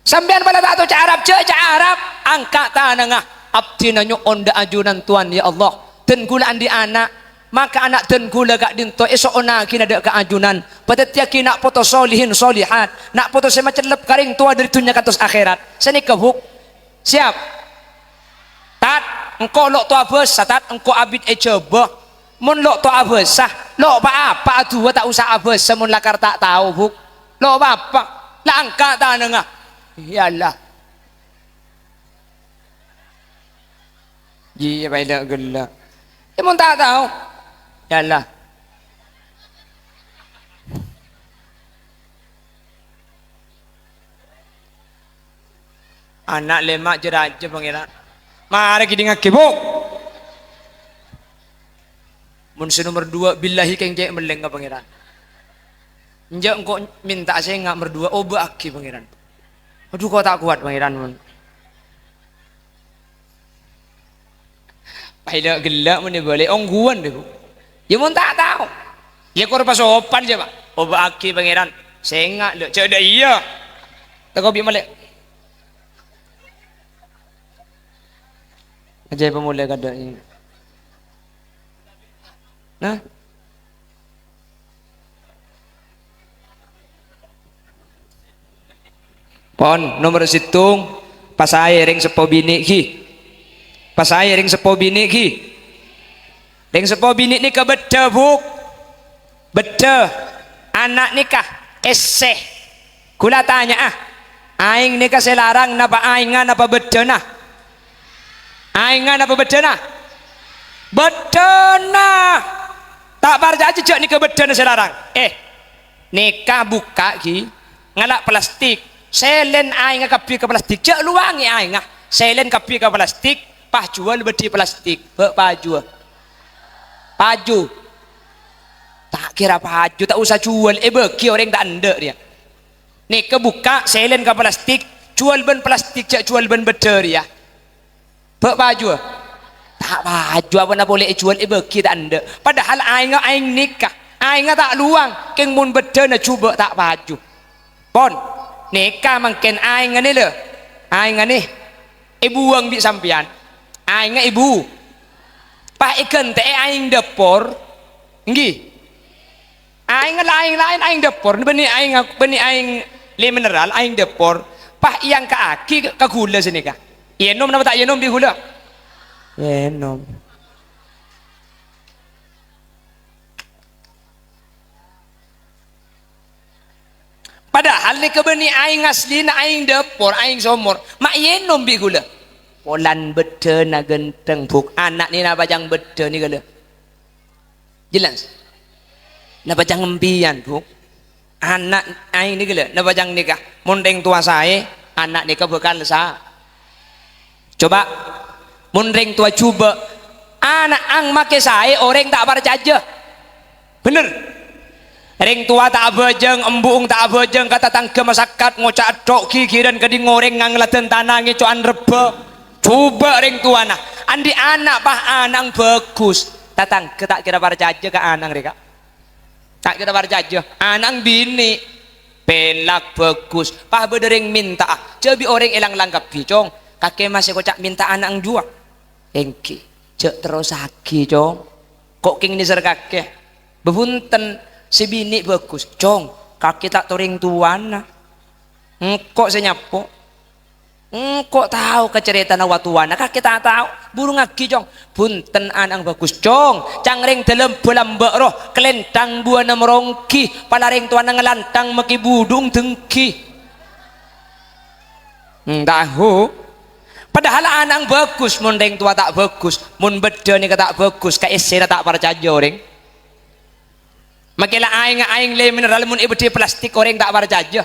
Sampèyan pola ta' tao ca' Arab, jâ' ca' Arab, angka' tanangnga. Abdhina nyo'on dâ' ajunan, Towan, ya Allah. Dân kaulâ andi' ana'. Maka ana' dân ghulâ ka'dinto èso'onaghina dâ' ka ajunan, padâddhiyâghi na' poto solihin solihat, na' poto sè macellep ka rèng towa dâri dhunnya kantos akhèrat. Sanèka, Bu'. Siap? Tat, engko' lo' towa abhâsa, Tat, engko' abit è Jhâbâ. Mon lo' towa abhâsa, lo' pa-apa adu'a ta' osa abhâsa mon lakar ta' tao, Bu'. Lo' pa-apa. La angka' tanangnga. Ya Allah. Iyâ, paèla' ghellâ'. Yâ, mon ta' tao. Ya Allah. Ana' lèma' jâ-rajâ, Pangèran. Marè kèdingngaghi, Bu'. Mon sè nomer duwâ', billahi kèng cè' mellèngnga, Pangèran. Enjâ' engko' mènta'a sènga' nomer duwâ', obâ'aghi, Pangèran. Adhu, ko ta' kowat, Pangèran, mon. Paèla' ghellâ' mon èbâli, ongghuwân dâ, Bu'. Yâ, mon ta' tao. Yâ, kor pasopan, jâ, Pa'. Obâ'aghi, Pangèran. Sènga', lho, jâ' dâ' iyâ. Tako' bi' malè. Ajâ pamolè kadâ' iyâ. Nah. Pon, nomer sèttong, pasaè rèng seppo binè', ghi. Pasaè rèng seppo binè', ghi. Rèng seppo binè' nèka bâddhâ, Bu'. Bâddhâ. Ana' nèka èssè. Ghulâ tanya'a, aèng nèka sè larang napa aèngnga napa bâddhâna? Aèngnga napa bâddhâna? Bâddhâna. Ta' parcajâ jâ' nèka bâddhâna sè larang. Eh, nèka bukka' ghi, ngala' plastik. Sèlèn aèngnga kabbhi ka plastik. Jâ' lowangè aèngnga. Sèlèn kabbhi ka plastik. Pas jhuwâl bâddhi plastik. Bâ' pajuwâ. Paju. Ta' kèra paju, ta' osa jhuwâl. Èbâghi orèng ta' endâ' rèya. Nèka bukka' sèlèn ka plastik, jhuwâl bân plastik, jâ' jhuwâl bân bâddhâ rèya. Bâ' pajuwâ? Ta' paju, apana polè èjhuwâl èbâghi ta' endâ'. Padahal aèngnga aèng nèka, aèngnga ta' lowang, kèng mon bâddhâna jhubâ' ta' paju. Pon, nèka mangkèn aèngnga nè lè, aèngnga nè èbuwâng bi' sampèyan. Aèngnga èbu-, pas èghântè'è aèng dâpor, ènggi. Aèng laèn-laèn, aèng dâpor, bânnè aèng, bânnè aèng lè mineral, aèng dâpor, pas èangka'aghi ka, ka ghulâ sanèka. Ènom napa ta' ènom bi' ghulâ? Ènom. Padahal nèka bânnè aèng aslina, aèng dâpor, aèng somor, ma' ènom bi' ghulâ. Polana bâddhâna ghântheng, Bu', ana' nè napa jhâng bâddhâ nèka lè. Jelas? Napa jhâng empèyan, Bu'? Ana' aèng nèka lè, napa jhâng nèka? Mon rèng towa saè, ana' nèka bhâkal sa-, coba, mon rèng towa jhubâ', ana'na makè saè orèng ta' parcajâ. Bhender? Rèng towa ta' abhâjâng, embu'na ta' abhâjâng ka tatangghâ masakat, ngoca' ètthok ghighirân kadhi orèng ngangladhân tana ngèco'an rebbhâ. Jhubâ' rèng towana, andi' ana' pas ana'na bhâghus, tatangghâ ta' kèra parcajâ ka ana'na rèya. Ta' kèra parcajâ, ana'na binè', pèlak bhâghus, pas bâdâ rèng mènta'a, jhâ' bi' orèng èlang-lang kabbhi, "Cong, kakè masè koca' mènta ana'na jhuwa?" "Ènggi, jhâ' terrossaghi, Cong. Ko' kèng nèser kakè." "Bhunten, sè binè' bhâghus." "Cong, kakè ta' torèng towana. Engko' sè nyapo." Engko' tao ka carètana wa-, towana, kakè ta' tao. Burungngaghi, Cong. "Bhunten, ana'na bhâghus, Cong. Ca'na rèng dâlem bâlâmbâ' ro, kalènthang buwâna maronggi, pala rèng towana ngalantang makè budhu'na denggi." Hmm, tahu. Padahal ana'na bhâghus, mon rèng towa ta' bhâghus, mon bâddhâ nèka ta' bhâghus, ka èssèna ta' parcajâ orèng. Makè la aèng-aèng lè mineral mon èbâddhâi plastik orèng ta' parcajâ.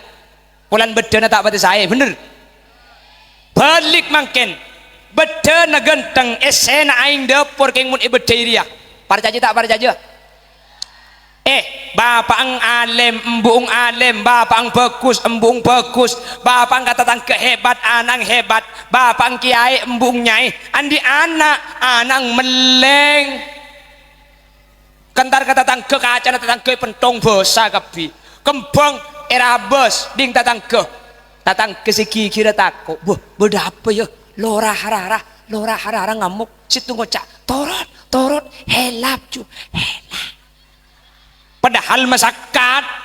Polana bâddhâna ta' patè saè, bhender? Bâlik mangkèn. Bâddhâna ghântheng, èssèna aèng dâpor kèng mon èbâddhâi rèya. Parcajâ ta' parcajâ? Eh, bapa'na alèm, embu'na alèm, bapa'na bhâghus, embu'na bhâghus, bapa'na ka tatangghâ hebat, ana'na hebat, bapa'na kèyaè, embu'na nyaè, andi' ana', ana'na mellèng. Kèntar ka tatangghâ, kacana tatangghâ èpènthong bhâsa kabbhi. Kembhâng èrabâs dhing tatangghâ. Tatangghâ sè ghighirâ tako'. "Wah, bâdâ apa, yâ? Lora Harara, Lora Harara ngamok." Sèttong ngoca', "Toron, Torot, helap, Ju, helap. Padahal masakkat.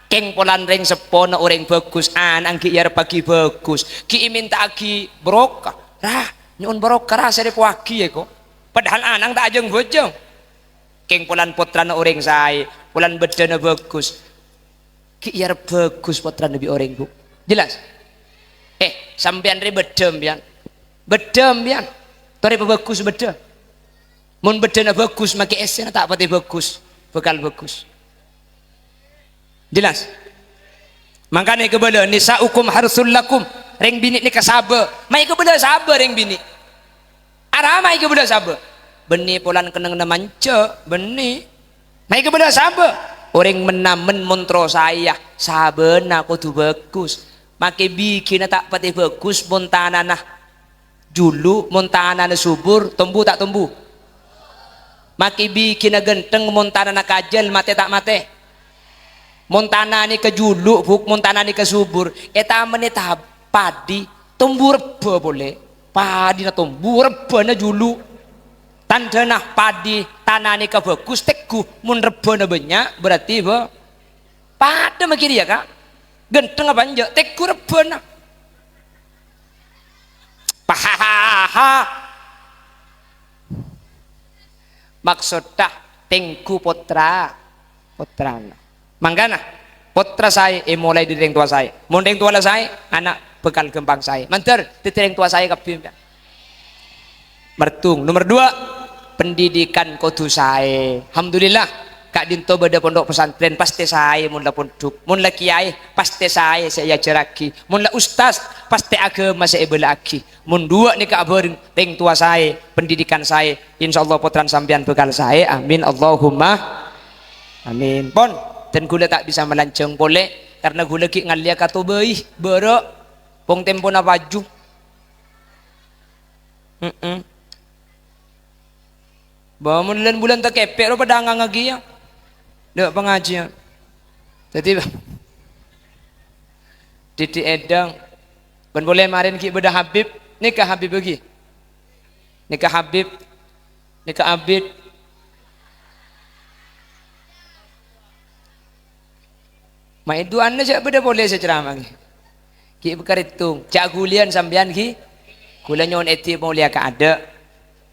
Kèng polana rèng seppona orèng bhâghus, ana' ghi' èarebbhâghi bhâghus, ghi' èmènta'aghi barokah. Ra, nyo'on barokah, ra, sè rèpowaghi, yâ, ko'. Padahal ana' ta' ajâng-bhâjâng. Kèng polana pottrana orèng saè, polana bâddhâna bhâghus. Ghi' èarebbhâghi pottrana bi' orèng, Bu. Jelas? Eh, sampèyan rè bâddhâ, sampèyan. Bâddhâ, sampèyan. Torè pabhâghus bâddhâ. Mon bâddhâna bhâghus, makè essèna ta' patè bhâghus, bhâkal bhâghus. Jelas? Mangkana èkabâlâ, "Nisa'ukum harsul lakum." Rèng binè' nèka sabâ. Ma' èkabâlâ sabâ rèng binè'. Arapa ma' èkabâlâ sabâ? Bânnè polana kennengnganna manjâ, bânnè. Ma' èkabâlâ sabâ? Orèng men-namen mon terro saè, sabâna kodhu bhâghus. Makè bighina ta' patè bhâghus mon tanana julu', mon tanana subur, tombu ta' tombu? Makè bighina ghântheng mon tanana kajhâl, matè ta' matè? Mon tana nèka julu', Bu', mon tana nèka subur, ètamanè ta-, padhi, tombu rebbhâ polè. Padhina tombu, rebbhâna julu'. Tandhâna padhi, tana nèka bhâghus, tegghu. Mon rebbhâna bânnya', berarti bâ-, padhâ makè rèya, Ka'. Ghântheng apa enjâ', tegghu rebbhâna. Pahahaha. Maksodda, tèngghu pottra, pottrana. Mangkana, pottra saè èmolaè dhâri rèng towa saè. Mon rèng towa la saè, ana' bhâkal ghâmpang saè. Mandhâr dhâddhi rèng towa saè kabbhi, sampèyan. Mertung. Nomer dua, pendidikan kodhu saè. Alhamdulillah, ka'dinto bâdâ pondhuk pesantren, pastè saè mon la pondhuk. Mon la kèyaè, pastè saè sè èajhârraghi. Mon la ustaz, pastè aghâma sè èbâlâ'aghi. Mon duwâ' nèka abhâreng, rèng towa saè, pendidikan saè, insyaallah pottrana sampèyan bhâkal saè. Amin, Allahumma amin. Pon, dân ghulâ ta' bisa malanjhâng polè, karna ghulâ ghi' ngallèya kato bhâi, bârâ', pong-tempona paju. Heeh. Bâ, mon lân-bulân ta' kèpè' ro padâ ngangaghi, yâ. Dâ' pangajiyân. Dhâddhi, dhâddhi èdhâng. Bân polè marèn ghi' bâdâ Habib. Nèka Habib ghi. Nèka Habib. Nèka Abid. Ma' èdu'ana jhâ' bâdâ polè sè ceramah. Ghi' bâkal ètong. Jhâ' ghuliyân sampèyan, ghi. Ghulâ nyo'on èdhi molèya kaadâ'.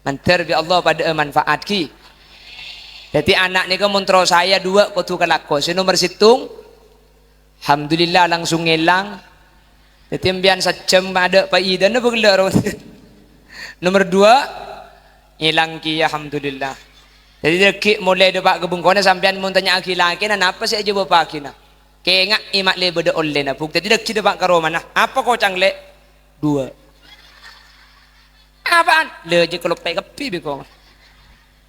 Mandhâr bi' Allah padâ'â manfaat, ghi. Dhâddhi ana' nèka mon terro saè duwâ' kodhu kalako. Sè nomer sèttong, alhamdulillah langsung ngèlang. Dhâddhi sampèyan sajjhâm adâ' paidana bâ' ghellâ' ro. Nomer duwâ', ngèlang kèya, alhamdulillah. Dhâddhi dhâggi' molaè dâpa' ka bengkona sampèyan mon tanya'aghi lakèna, napa sè èjâwâbâghinah? Kèngaè ma' lè bâdâ ollèna, Bu'. Dhâddhi dhâggi' dâpa' ka romana. Apa koca'na, Lè'? Duwâ'. Apaan? Lè, jhâ' kaloppè kabbhi bi' kong.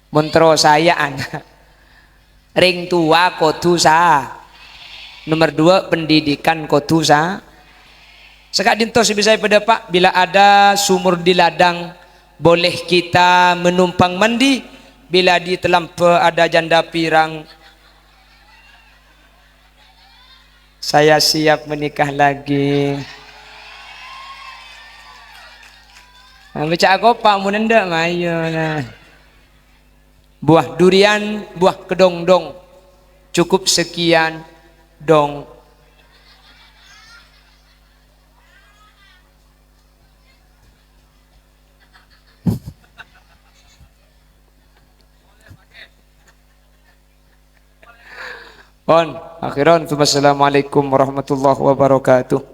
Mon terro saèyan. Rèng towa kodhu sa-, nomer duwâ', pendidikan kodhu sa-, Saka'dinto sè bisa èpadâpa', bila ada sumur di ladang, boleh kita menumpang mandi. Bila di Telambâ ada janda pirang, saya siap menikah lagi. Nah, baca akopa, mon endâ', mayu, nah. Buah durian, buah kedondong. Cukup sekian, dong. Pon, akhiran, tsumma assalamualaikum warahmatullahi wabarakatuh.